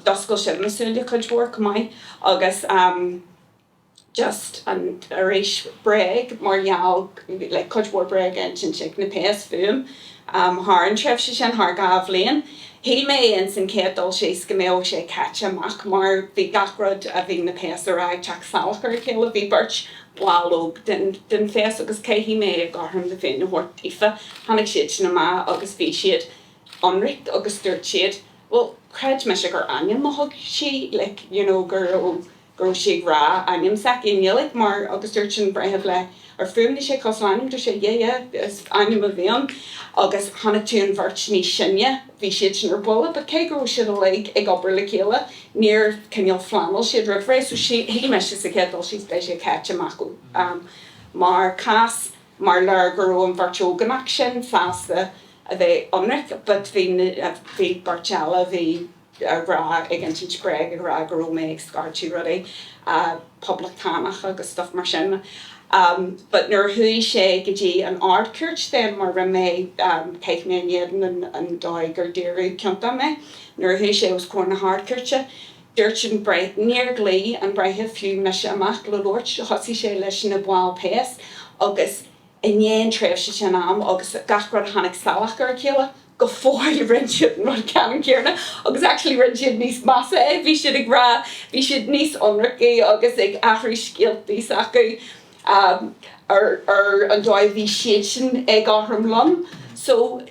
d'oscail sin mo súile cuid mhór chomh maith agus just an arís bréag mar gheall like cuid mhór bréag a insint ag na péas fúm thar an tréimhse sin, thar 2 bhliain. Shíl mé ins an chéad dul síos go mbeadh sé caite amach mar bhí gach rud a bhí na péas a rá ag teacht salach ar a chéile. Bhí beirt bhall óg den den phéas agus caithfidh mé cothrom na Féinne a thabhairt daofa, tháinig siad sin amach agus bhí siad ionraic agus dúirt siad bhuel chreid mise gur ainm a thug sí like you know go raibh go raibh sí ag rá ainm s'aici i nGaeilge mar agus dúirt an breitheamh léi ar fuaimnigh sé cosúil le ainm dúirt sé yeah yeah is ainm a bhí ann agus chonaic tú an bheirt níos sine bhí siad sin ar buile but cé go raibh siad uilig ag obair le chéile níor cineál phleanáil siad roimh ré so shíl mise sa chéad dul síos beidh sé caite amach mar cás mar léir go raibh an bheirt ógánach sin sásta a bheith ionraic but bhí bhí beirt eile bhí ag rá, ag insint bréag, ag rá go raibh mé ag scairteadh rudaí poblachtánach agus stuff mar sin. But nuair a chuaigh sé go dtí an Ard-Chúirt then, mar rinne mé, chaith mé in éadan an an dóigh gur daoradh ciontach mé, nuair a chuaigh sé os comhair na hArd-Chúirte, dúirt an breitheamh, níor ghlaoigh an breitheamh fiú mise amach le labhairt, thosaigh sé leis na baill péas agus i ndiaidh an tréimhse sin am agus gach rud a tháinig salach ar a chéile. Go fóill rinne siad an rud ceannann céanna agus actually rinne siad níos measa é, bhí siad ag rá, bhí siad níos ionraicí agus ag athrú scéaltaí s'acu ar ar an dóigh a bhí siadsan éagothrom liom. So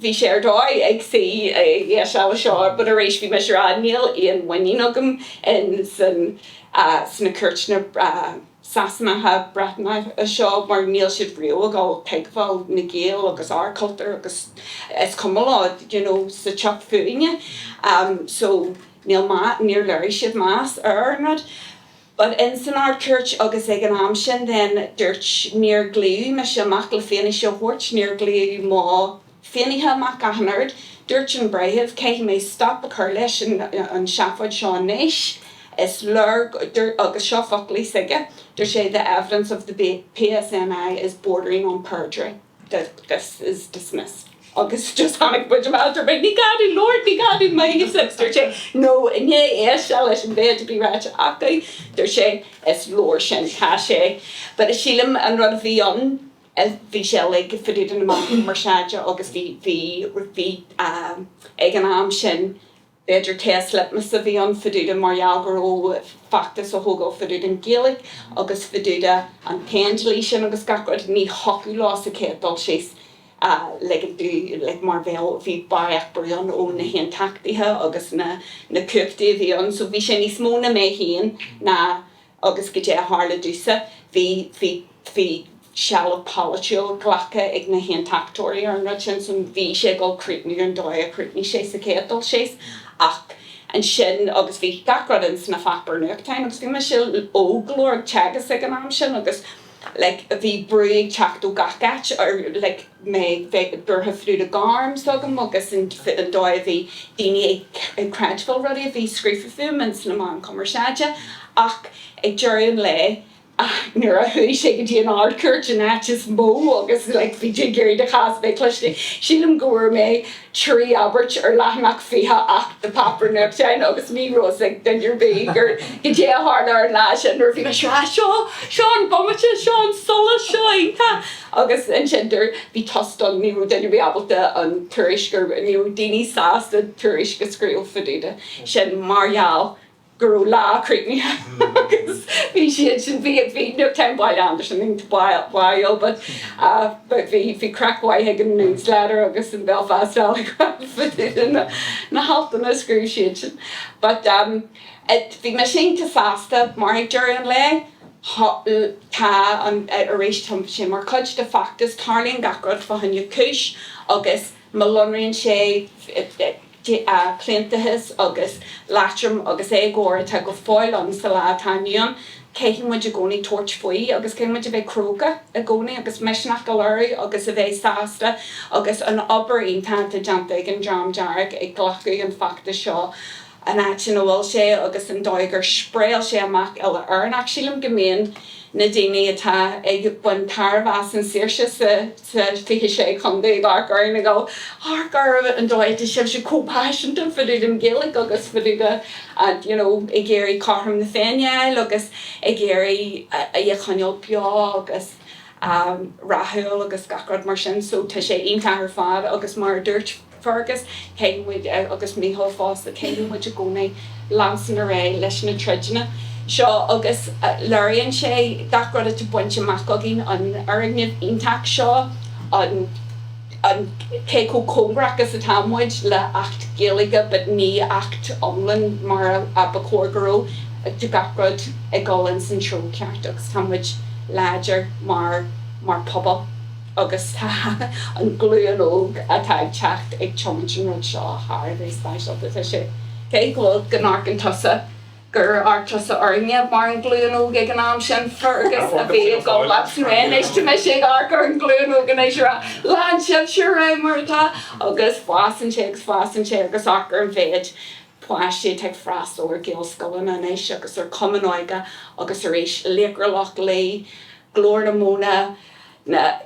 bhí sé ar dóigh ag suí ag éisteacht leis seo but arís bhí mise ag rá níl aon mhuinín agam in san sna cúirteanna Sasanacha, Breatanacha seo mar níl siad riamh ag dul tuigbheáil na Gaeil agus ár cultúr agus is cuma leo you know sa tsioc fúinne so níl níor léirigh siad meas ar an rud. But in san Ard-Chúirt agus ag an am sin then dúirt níor glaodh mise amach le fianaise a thabhairt, níor glaodh mo finnéithe amach ach an oiread. Dúirt an breitheamh, caithfidh mé stop a chur leis an seafóid seo anois, is léir, agus seo foclaí s'aige, dúirt sé the evidence of the PSNI is bordering on perjury, this is dismissed. Agus just tháinig muid amach, dúirt mé, ní gá dom labhairt, ní gá dom mo thaobhsa, agus dúirt sé, no, i ndiaidh éisteacht leis an mhéid a bhí ráite acu, dúirt sé, is leor sin, tá sé. But sílim an rud a bhí ann, Bhí sé uilig fá dtaobh de na meáin chumarsáide agus bhí, bhí, bhí ag an am sin b'fhéidir test litmus a bhí ann fá dtaobh de mar gheall go raibh feachtas á thógáil fá dtaobh den Ghaeilge agus fá dtaobh de an Péindlí sin agus gach rud, ní thiocfadh leo sa chéad dul síos ligean do like mar bheadh, bhí barraíocht brú ann ó na hAontachtaithe agus na, na cumhachtaí a bhí ann so bhí sé níos mó ná mé féin ná Agus goidé a tharla domhsa, bhí, bhí, bhí seilbh polaitiúil glactha ag na hAontachtóirí ar an rud sin, so bhí sé ag dul críochnú an dóigh a chríochnaigh sé sa chéad dul síos. Ach ansin, agus bhí gach rud ins na pháipéir nuachtáin, agus bhí mise óg go leor ag teagasc ag an am sin agus like bhí brú ag teacht ó gach áit ar like mé bheith buartha fá dtaobh de gairm s'agam agus an dóigh a bhí daoine ag creidbheáil rudaí a bhí scríofa fúm ins na meáin chumarsáide ach ag deireadh an lae nuair a chuaigh sé go dtí an Ard-Chúirt an áit is mó agus like bhí tú ag iarraidh do chás a bheith cloiste sílim go bhfuair mé 3 abairt ar leathanach 28 de pháipéar nuachtáin agus ní raibh fhios ag duine ar bith gur goidé a tharla ar an lá sin nuair a bhí mise ah seo seo an bomaite seo an solas seo iontach agus ansin dúirt bhí tost ann ní raibh duine ar bith ábalta an tuairisc ar ní raibh daoine sásta tuairisc a scríobh fá dtaobh de sin mar gheall go raibh lá críochnaithe agus bhí siad sin, bhí, bhí nuachtán Baile Andarsan iontach báúil but but bhí, bhí craic mhaith ag an News Letter agus an Belfast Telegraph fá dtaobh de na, na haltanna a scríobh siad sin. But um it, bhí mise iontach sásta mar ag deireadh an lae tá an, arís tá sé mar chuid de feachtas, tarlaíonn gach rud fá choinne cúis agus má lonraíonn sé claontachas agus leatrom agus éagóir atá go fóill ann sa lá atá inniu ann. Caithfidh muid i gcónaí tabhairt faoi agus caithfidh muid a bheith cróga i gcónaí agus misneach a léiriú agus a bheith sásta agus an obair iontach atá déanta ag an Dream Dearg ag glacadh an feachtais seo an áit ina bhfuil sé agus an dóigh gur spréáil sé amach uile-Éireannach. Sílim go mbíonn na daoine atá ag baint tairbhe as an saoirse sa 26 chontae ag amharc orainn ag dul, amharc ar an dóigh atá sibhse chomh paiseanta fá dtaobh den Ghaeilge agus fá dtaobh de you know ag iarraidh cothrom na Féinne a fháil agus ag iarraidh í a choinneáil beo agus rathúil agus gach rud mar sin so tá sé iontach ar fad agus mar a dúirt Fergus, caithfidh muid, agus Mícheál fosta, caithfidh muid i gcónaí leanstan ar aghaidh leis na troideanna seo agus léiríonn sé gach rud atá bainte amach againn, an fhoirgneamh iontach seo, an an cé chomh cóngarach is atá muid le Acht Gaeilge but ní Acht iomlán mar a ba chóir go raibh, tá gach rud ag dul ins an treo ceart agus tá muid láidir mar mar pobal. agus tá an glúin óg atá ag teacht ag tiomáint an rud seo thar a bheith speisialta. Tá sé, cé go bhfuil, go n-amharcann tusa, gur amharc tusa orainne mar an ghlúin óg ag an am sin, Fergus, a bhí ag dul leat san ré anois, tá mise ag amharc ar an ghlúin óg anois ag rá, lean sibhse ar aghaidh mar atá agus fásann sé agus fásann sé agus amharc ar an mhéid páistí atá ag freastal ar Ghaelscoileanna anois agus ar chumainn óige agus arís Laochra Loch Lao, Glór na Móna, na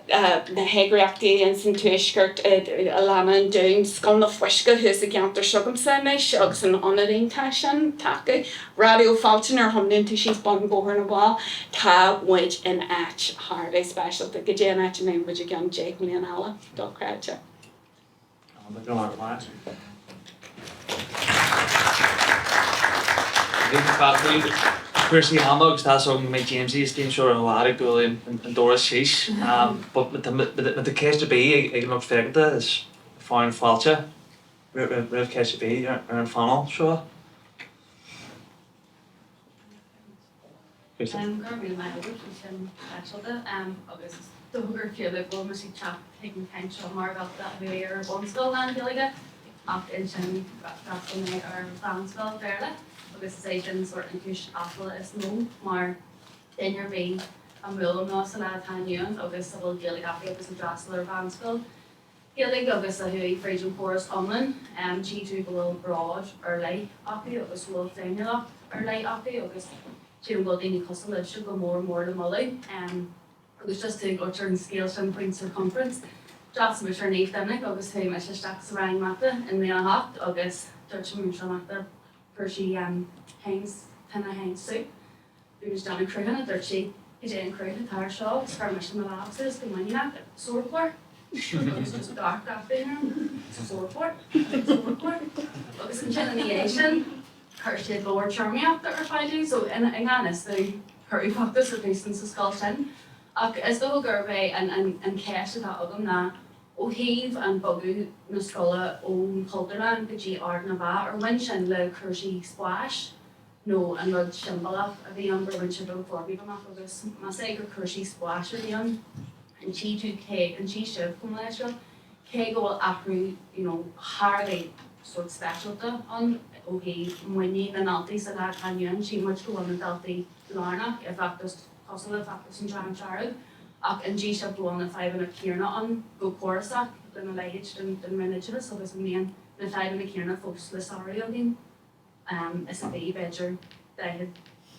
heagraíochtaí ins an Tuaisceart, i Lána an Dúin, Scoil na Fuisce thuas i gceantar s'agamsa anois agus an ionad iontach sin atá acu, Raidió Fáilte nuair a thiomnaíonn tú síos bun Bóthar na bhFál, tá muid in áit thar a bheith speisialta. Goidé an áit a mbeidh muid i gceann 10 mbliana eile? Dochreidte. Cúrsaí ama agus tá a fhios agam go mbeidh Jamesie istigh anseo ar an lá ag dul an doras síos. But má tá ceist ar bith ag an lucht féachanta is fonn fáilte roimh ceist ar bith ar an phainéal seo. Go raibh míle maith agat, bhí sin speisialta agus is dócha gur fiú go bhfuil mise ag teacht chuig an chaint seo mar dhalta a bhí ar bhunscoil lán-Ghaeilge ach ansin d'fhreastail mé ar mheánscoil Bhéarla agus is é sin sórt an chúis aiféala is mó mar duine ar bith a mbuailim leo sa lá atá inniu ann agus a bhfuil Gaeilge acu agus a d'fhreastail ar mheánscoil Ghaeilge agus a chuaigh fríd an chóras iomlán, tchí tú go bhfuil bród ar leith acu agus go bhfuil féiniúlacht ar leith acu agus sílim go bhfuil daoine cosúil libhse go mór mór le moladh. Agus just tú ag labhairt ar an scéal sin faoin circumference, d'fhreastail mise ar Naomh Doimnic agus chuaigh mise isteach sa rang mata i mbliain a hocht agus dúirt an múinteoir mata, fuair sí Heinz, tine Heinz soup. Bhí muid ag déanamh cruthanna, dúirt sí, cad é an cruth atá ar seo agus chuir mise mo lámh suas go muiníneach, sorcóir! Agus just d'amharc gach duine orm, sorcóir? Sorcóir? Agus ansin ina dhiaidh sin, chuir siad leabhar téarmaíochta ar fáil dúinn, so i ngan fhios dúinn, cuireadh feachtas ar bun sa scoil sin. Ach is dócha gurb é an cheist atá agam ná, ó thaobh an bogadh na scoile ón Chultúrlann go dtí Ard na bhFeá, ar bhain sin le cúrsaí spáis? nó an rud siombalach a bhí ann gur bhain sibh an foirgneamh amach agus más é gur cúrsaí spáis a bhí ann, an dtí tú cé, an dtí sibh chomh maith leis seo, cé go bhfuil athrú you know thar a bheith sórt speisialta ann ó thaobh muinín na ndaltaí sa lá atá inniu ann, tchí muid go bhfuil na daltaí lárnach i bhfeachtas cosúil le feachtas an Dream Dearg ach an dtí sibh go bhfuil na fadhbanna céanna ann go córasach lena leithéid den den Roinn Oideachais agus an mbíonn na fadhbanna céanna fós le sárú againn? is a bhí, b'fhéidir, 40,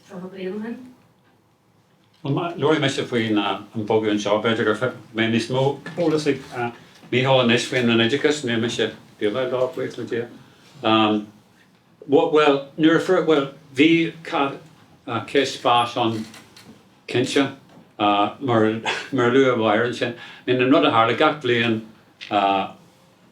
30 bliain ó shin. Labharfaidh mise faoin an bogadh anseo, b'fhéidir go mbeidh níos mó eolas ag Mícheál anois faoin Roinn Oideachais, níl mise déileáil leo, buíochas le Dia. Bhuel, nuair a fuair, bhuel, bhí ceist spáis ann cinnte, mar mar a luaigh Máire ansin. I mean an rud a tharla gach bliain,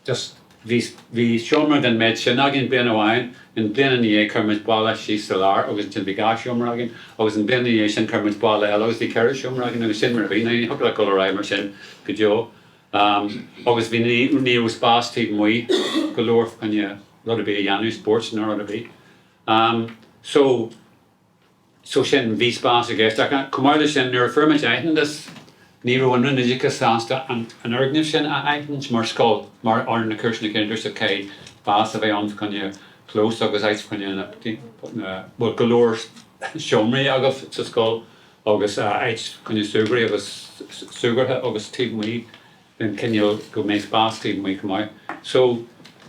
Just, bhí, bhí seomra den méid sin againn bliain amháin, an bliain ina dhiaidh chuir muid balla síos sa lár agus ansin bhí dhá sheomra againn agus an bliain ina dhiaidh sin chuir muid balla eile agus bhí ceithre sheomra againn agus sin mar a bhí. Now ní thiocfadh leat dul ar aghaidh mar sin go deo. Agus bhí, ní, ní raibh spás taobh amuigh go leor fá choinne rud ar bith a dhéanamh, spóirt nó rud ar bith. So, So sin, bhí spás i gceist. Ach chomh maith leis sin, nuair a fuair muid aitheantas, ní raibh an Roinn Oideachais sásta an fhoirgneamh sin a aithint mar scoil, mar ar na cúiseanna céanna, dúirt siad caithfidh spás a bheith ann fá choinne clós agus áit fá choinne na, bhuel, go leor seomraí agaibh sa scoil agus áit fá choinne súgraí agus súgartha agus taobh amuigh den chineál go mbeidh spás taobh amuigh chomh maith. So,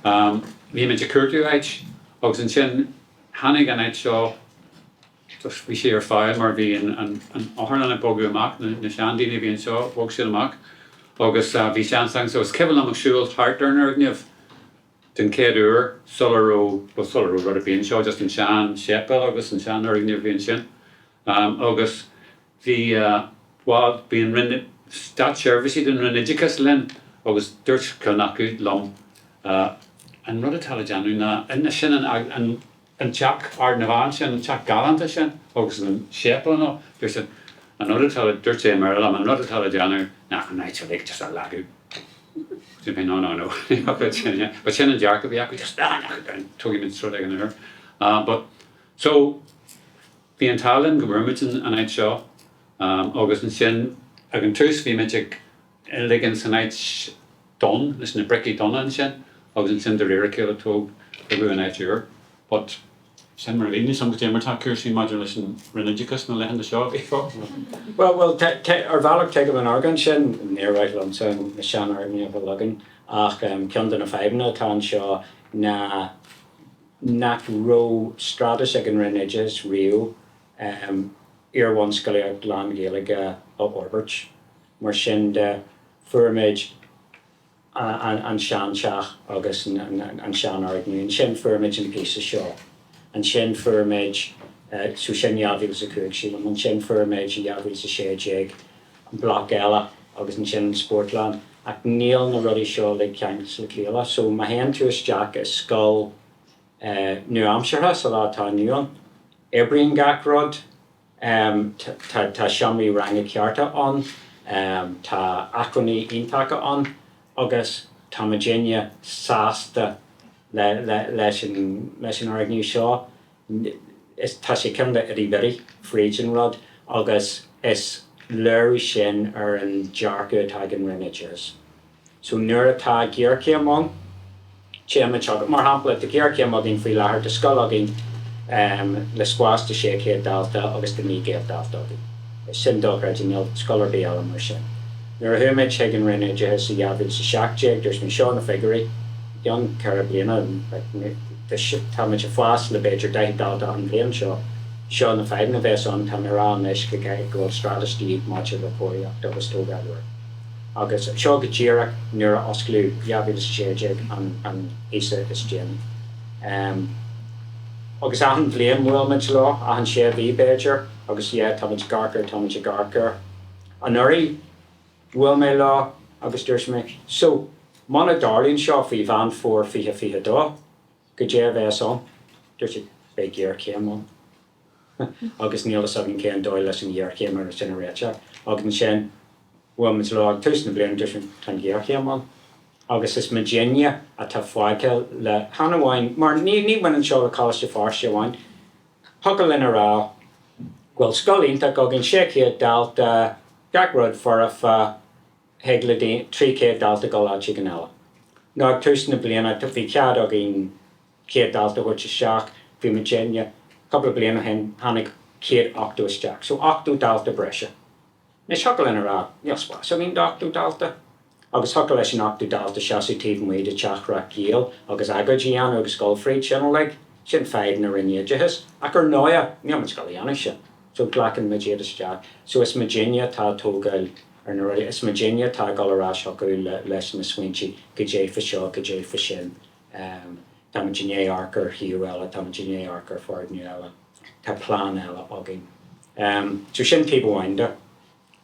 bhí muid ag cuartú áit agus ansin, Tháinig an áit seo, just bhí sé ar fáil mar bhí an otharlann ag bogadh amach, na seandaoine a bhí anseo, bhog siad amach agus bhí seans againn. So is cuimhin liom ag siúl thart ar an fhoirgneamh den chéad uair sula raibh, bhuel sula raibh rud ar bith anseo, just an sean séipéal agus an sean fhoirgneamh a bhí ansin. Agus bhí, bhuel, bhí an Roinn, státseirbhísigh den Roinn Oideachais linn agus dúirt ceann acu liom, An rud atá le déanamh ná, sin an an teach Ard na bhFeá ansin, an teach galánta sin agus an séipéal and all, dúirt siad, an rud atá le, dúirt sé i mBéarla liom, an rud atá le déanamh ná an áit uilig just a leagadh. Dúirt mé, no, no, no, ní thiocfadh sin, but sin an dearcadh a bhí acu, just ah, knock it down, tógfaidh muid rud éigin air. But, so, Bhí an t-ádh linn go bhfuair muid an áit seo agus ansin ag an tús bhí muid ag ligean san áit donn leis na bricí donna ansin agus ansin de réir a chéile tóg tógadh an áit úr. But sin mar a bhí. Níl 's agam cad é mar atá cúrsaí maidir leis an Roinn Oideachais na laethanta seo, a Mhícheáil. Bhuel, bhuel, ar bhealach tuigim an argóint sin, níor mhaith liomsa na seanfhoirgnimh a leagan ach ceann de na fadhbanna atá anseo ná nach raibh straitéis ag an Roinn Oideachais riamh iar-bhunscolaíocht lán-Ghaeilge a fhorbairt. Mar sin de, fuair muid an seanteach agus an seanfhoirgneamh. Ansin fuair muid an píosa seo. Ansin fuair muid, so sin 2005sílim, ansin fuair muid i 2016 an bloc eile agus ansin an spórtlann. Ach níl na rudaí seo uilig ceangailte le chéile. So má théann tú isteach i scoil nua-aimseartha sa lá atá inniu ann, oibríonn gach rud, tá seomraí ranga cearta ann, tá acmhainní iontacha ann agus tá muidinne sásta leis an fhoirgneamh seo. Tá sé cineál itty bitty fríd an rud agus is léiriú sin ar an dearcadh atá ag an Roinn Oideachais. So nuair atá géarchéim ann, téimid chucu. Mar shampla, tá géarchéim againn faoi láthair, tá scoil againn le spás de 600 dalta agus tá 900 dalta againn. Sin dochreidte, níl scoil ar bith eile mar sin. Nuair a chuaigh muid chuig an Roinn Oideachais i 2017, dúirt muid, seo na figiúirí, i gceann ceithre bliana, tá muid ag fás le b'fhéidir 40 dalta achan bhliain, seo, seo na fadhbanna a bheas ann, tá mé a rá anois go bhfuil straitéis de dhíth maidir le cóiríocht agus tógáil úr. Agus seo go díreach nuair a osclaíodh 2016 an píosa is déanaí. Agus achan bhliain bhuail muid leo, achan sé mhí b'fhéidir, agus yeah tá muid ag amharc air, tá muid ag amharc air. Anuraidh bhuail mé leo agus dúirt mé, so muna dtarlaíonn seo faoi Mheán Fómhair 2022, goidé a bheas ann? Dúirt siad, beidh géarchéim ann. Agus níl fhios againn cén dóigh leis an ghéarchéim sin a réiteach. Agus ansin bhuail muid leo ag tús na bliana, dúirt muid, tá an ghéarchéim ann. Agus is muidinne atá fágtha le, chan amháin, mar ní ní bhaineann seo le Coláiste Feirste amháin, thiocfadh linn a rá go bhfuil scoil iontach againn, 600 dalta, gach rud foirfe, thig le 300 dalta dul áit éigin eile. Nó ag tús na bliana bhí cead againn 100 dalta a thabhairt isteach, bhí muidinne, cúpla bliain ó shin tháinig 180 isteach, so 80 dalta breise. Anois thiocfadh linn a rá, níl spás againn do 80 dalta. Agus thiocfadh leis an 80 dalta seasamh taobh amuigh de Teach Rath Caoil agus agóid a dhéanamh agus dul fríd sin uilig. Sin fadhb na Roinne Oideachais. Ach ar ndóighe, níl muid ag dul a dhéanamh sin. So glacann muid iad isteach. So is muidinne atá ag tógáil ar na rudaí, is muidinne atá ag dul ar ais chucu leis na smaointe, goidé fá seo, goidé fá sin. Tá muid i ndiaidh amharc ar shuíomh eile, tá muid i ndiaidh amharc ar foirgneamh eile, tá plean eile againn. So sin taobh amháin de.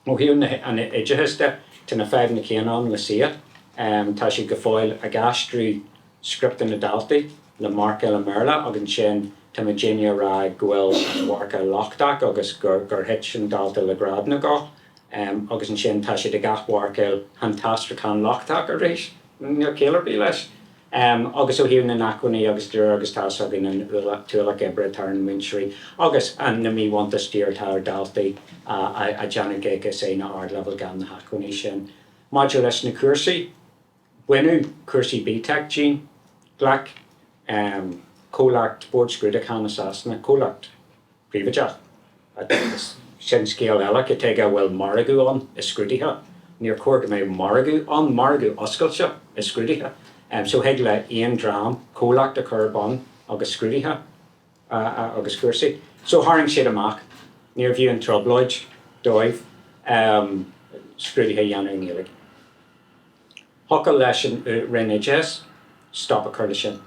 Ó thaobh an oideachais de, tá na fadhbanna céanna ann le CSIA. Tá siad go fóill ag aistriú scripte na daltaí le marcáil i mBéarla agus ansin tá muidinne ag rá go bhfuil an mharcáil lochtach agus gur thit an dalta le grád nó dhó. Agus ansin tá siad ag athmharcáil an t-aistriúchán lochtach arís. Níl ciall ar bith leis. Agus ó thaobh na n-acmhainní agus de agus tá fhios againn an t-ualach oibre atá ar na múinteoirí agus na míbhuntáistí atá ar dhaltaí ag déanamh GCSE nó Ardleibhéal gan na hacmhainní sin. Maidir leis na cúrsaí, baineadh cúrsaí BTEC dínn. Ghlac comhlacht Bord Scrúdúcháin i Sasana, comhlacht, príobháideach. Agus sin scéal eile, cad tuige a bhfuil margadh ann i scrúduithe? Níor chóir go mbeadh margadh ann, margadh oscailte i scrúduithe. So thig le aon dream comhlacht a chur ar bun agus scrúduithe agus cúrsaí. So tharraing siad amach, níorbh fhiú an trioblóid dóibh scrúduithe a dhéanamh i nGaeilge. Thiocfadh leis an Roinn Oideachais stop a chur le sin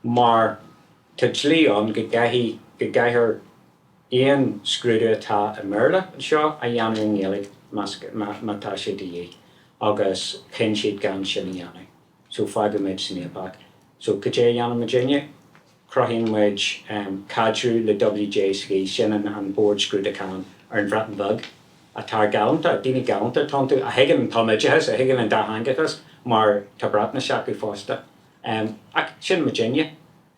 mar Tá dlí ann go gcaithfidh, go gcaithfear aon scrúdú atá i mBéarla anseo a dhéanamh i nGaeilge más, má tá sé de dhíth agus chinn siad gan sin a dhéanamh. So fágadh muid san fhaopach. So cad é a dhéanann muidinne? Cruthaíonn muid caidreamh le WJC, sin an Bord Scrúdúcháin ar an Bhreatain Bheag, atá galánta, daoine galánta atá iontu, a thuigeann an tumoideachas, a thuigeann an dátheangachas mar tá Breatnais acu fosta. Ach sin muidinne.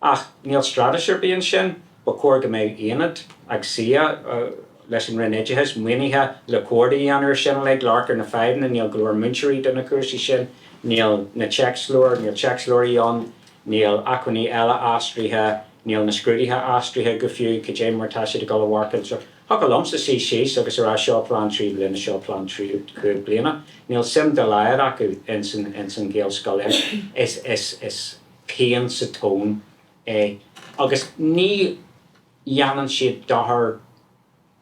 Ach níl straitéis ar bith ansin. Ba chóir go mbeadh aonad ag CSIA leis an Roinn Oideachais, maoinithe le comhordú a dhéanamh ar sin uilig, amharc ar na fadhbanna, níl go leor múinteoirí do na cúrsaí sin, níl na téacsleabhair, níl téacsleabhair ann, níl acmhainní eile aistrithe, níl na scrúduithe aistrithe go fiú, cad é mar tá siad ag dul a mharcáil. Thiocfadh liomsa suí síos agus a rá seo plean 3 bliana, seo plean 5 bliana. Níl suim dá laghad acu ins an Ghaelscolaíocht. Is, is, is pian sa tóin é. Agus ní dhéanann siad dochar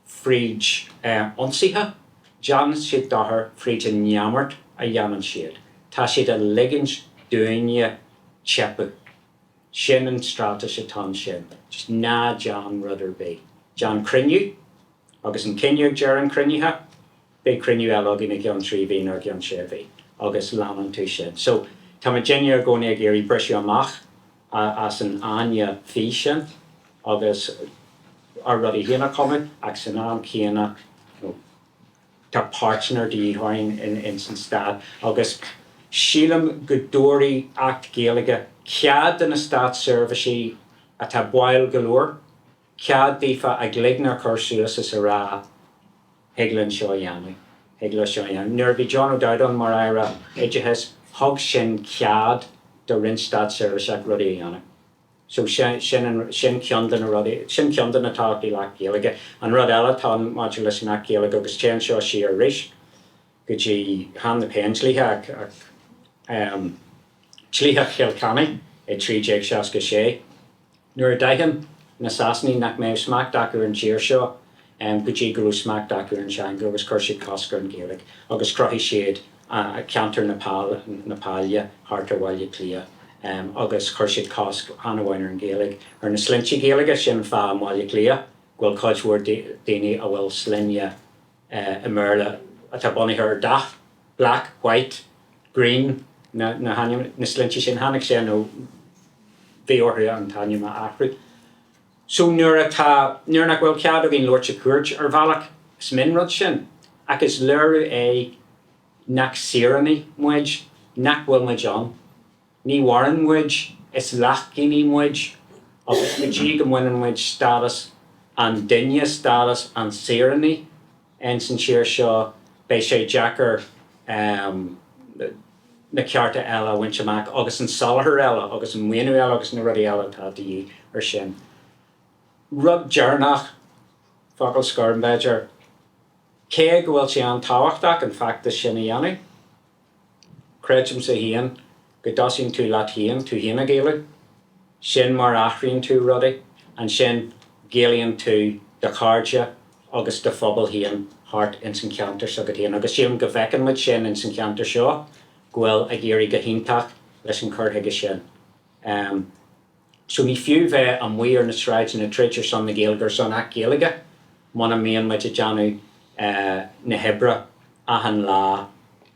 fríd ionsaithe, déanann siad dochar fríd an neamart a dhéanann siad. Tá siad ag ligint dúinne teipeadh. Sin an straitéis atá ansin. Just ná déan rud ar bith. Déan cruinniú, agus an cinneadh ag deireadh an chruinnithe, beidh cruinniú eile againn i gceann 3 mhí nó i gceann 6 mhí. agus leanann tú sin. So tá muidinne i gcónaí ag iarraidh briseadh amach as an fháinne fí sin agus ár rudaí féin a chumadh ach san am céanna tá páirtnéir de dhíth orainn ins an stát agus sílim go dtabharfaidh Acht Gaeilge cead do na státseirbhísigh atá báúil go leor, cead daofa a gcloigne a chur suas is a rá thig linn seo a dhéanamh, thig leo seo a dhéanamh. Nuair a bhí John O'Dowd ann mar Aire Oideachais thug sin cead do roinnt státseirbhíseach rudaí a dhéanamh. So sin, sin an, sin ceann de na rudaí, sin ceann de na tábhachtaí le Acht Gaeilge. An rud eile atá ann maidir leis an Acht Gaeilge agus téann seo siar arís go dtí, chan na Péindlíthe ach, ach ehm, Dlíthe Chill Chainnigh i 1366. Nuair a d'aithin na Sasanaigh nach mbeadh smacht acu ar an tír seo go dtí go raibh smacht acu ar an teanga agus chuir siad cosc ar an Ghaeilge agus chruthaigh siad ceantar na Páile thart ar Bhaile Átha Cliath agus chuir siad cosc chan amháin ar an Ghaeilge, ar na sloinnte Gaeilge, sin an fáth i mBaile Átha Cliath go bhfuil cuid mhór daoine a bhfuil sloinne i mBéarla atá bunaithe ar dath, black, white, green, na na sloinnte sin, tháinig sé nó bhí orthu an t-ainm a athrú. So nuair atá, nuair nach bhfuil cead againn labhairt sa chúirt ar bhealach, is mionrud sin, ach is léiriú é nach saoránaigh muid, nach bhfuil muid ann. Ní mhaireann muid, is leath-dhaoine muid, agus go dtí go mbaineann muid stádas an duine, stádas an saoránaigh ins an tír seo, beidh sé deacair na cearta eile a bhaint amach agus an soláthar eile agus an maoiniú eile agus na rudaí eile atá de dhíth ar sin. Rud deireanach, focal scoir b'fhéidir, cé go bhfuil sé an-tábhachtach an feachtas sin a dhéanamh, Creidimse féin go dtosaíonn tú leat féin, tú féin a Ghaelú. Sin mar a athraíonn tú rudaí. Ansin Gaelaíonn tú do chairde agus do phobal féin thart ins an cheantar s'agat féin. Agus sílim go bhfeiceann muid sin ins an cheantar seo, go bhfuil ag éirí go hiontach leis an chur chuige sin. So ní fiú bheith amuigh ar na sráideanna ag troid ar son na Gaeilge, ar son Acht Gaeilge, muna mbíonn muid ag déanamh na hoibre achan lá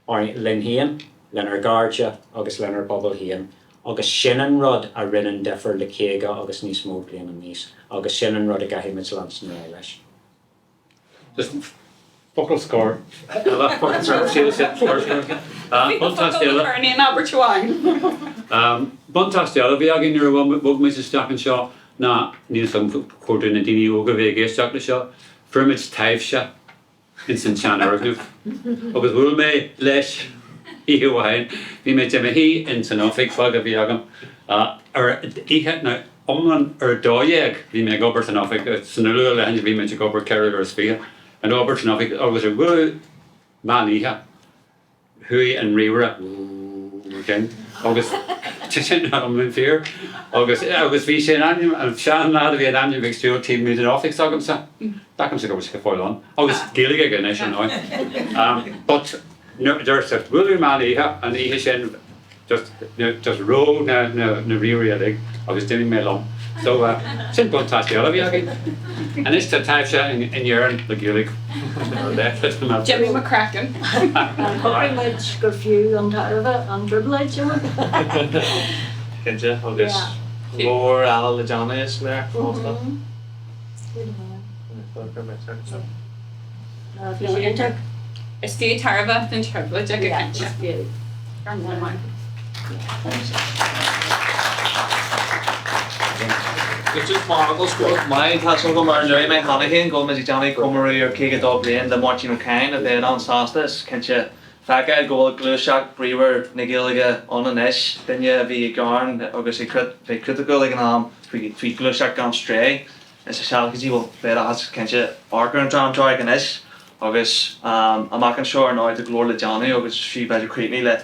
linn féin, lenár gcairde agus lenár bpobal féin. Agus sin an rud a rinne an difear le 50 agus níos mó bliain anuas agus sin an rud a gcaithfidh muid leanstan ar aghaidh leis. Just focal scoir eile, focal scoir, Buntáiste eile. Ar aon abairt amháin. Buntáiste eile a bhí againn nuair a bhog muid isteach anseo ná, níl 'fhios agam chomh do na daoine óga a bhí ag éisteacht le seo, fuair muid taibhse ins an tseanfhoirgneamh agus bhuail mé leis oíche amháin, bhí mé i mo shuí ins an oifig bheag a bhí agam ar oíche na iomlán ar 12:00 bhí mé ag obair san oifig, sna luathlaethanta bhí muid ag obair 24 uair, ag obair san oifig agus ar bhualadh meán oíche chuaigh an ríomhaire sin agus sin iomlán fíor agus agus bhí sé in ainm, an seanleaid a bhí in ainm ag siúl taobh amuigh den oifig s'agamsa, d'agamsa go raibh sé go fóill ann agus Gaeilge aige anois ar ndóigh. But nuair a bualadh meán oíche an oíche sin Just, just reo na, na, na ríomhairí uilig agus d'imigh mé liom. So, sin buntáiste eile a bhí againn. Anois tá taibhse in, in Éirinn le Gaeilge. Jimmy McCracken. Shocraigh muid gur fiú an tairbhe an trioblóid, sin. Cinnte, agus go leor eile le déanamh is léir fosta. Is fiú tairbhe den trioblóid go cinnte. Go raibh maith agat. Just mar fhocal scoir chomh maith, tá súil agam ar ndóigh mé cheana féin go bhfuil muid ag déanamh comóradh ar 52 bliain de Mháirtín Ó Cadhain a bheith an-sásta is cinnte feiceáil go bhfuil gluaiseacht bríomhar na Gaeilge ann anois, duine a bhí ag gearán agus ag bheith criticiúil ag an am faoi ghluaiseacht gan stró. Is i sealgaidí bhfuil b'fhéidir cinnte amharc ar an Dream Dearg anois agus amach anseo ar ndóigh tá go leor le déanamh agus fiú b'fhéidir críochnú le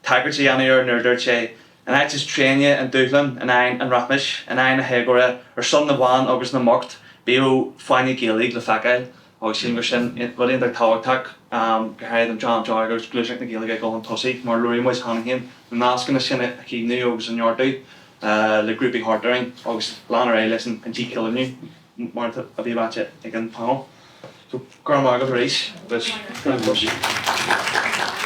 tagairt a dhéanamh air nuair a dúirt sé An áit is tréine an dúshlán in aghaidh an rachmais, in aghaidh na héagóra, ar son na bhfán agus na mbocht, bíodh fáinne Gaeilge le feiceáil agus sílim gur sin rud iontach tábhachtach go háirithe don Dream Dearg agus gluaiseacht na Gaeilge ag dul chun tosaigh mar luaigh muid cheana féin na nascanna sin a chaomhnú agus a neartú. le grúpaí thart orainn agus lean ar aghaidh leis an díchoilíniú mar a bhí ráite ag an panel. So, go raibh maith agat arís agus go raibh maith agat.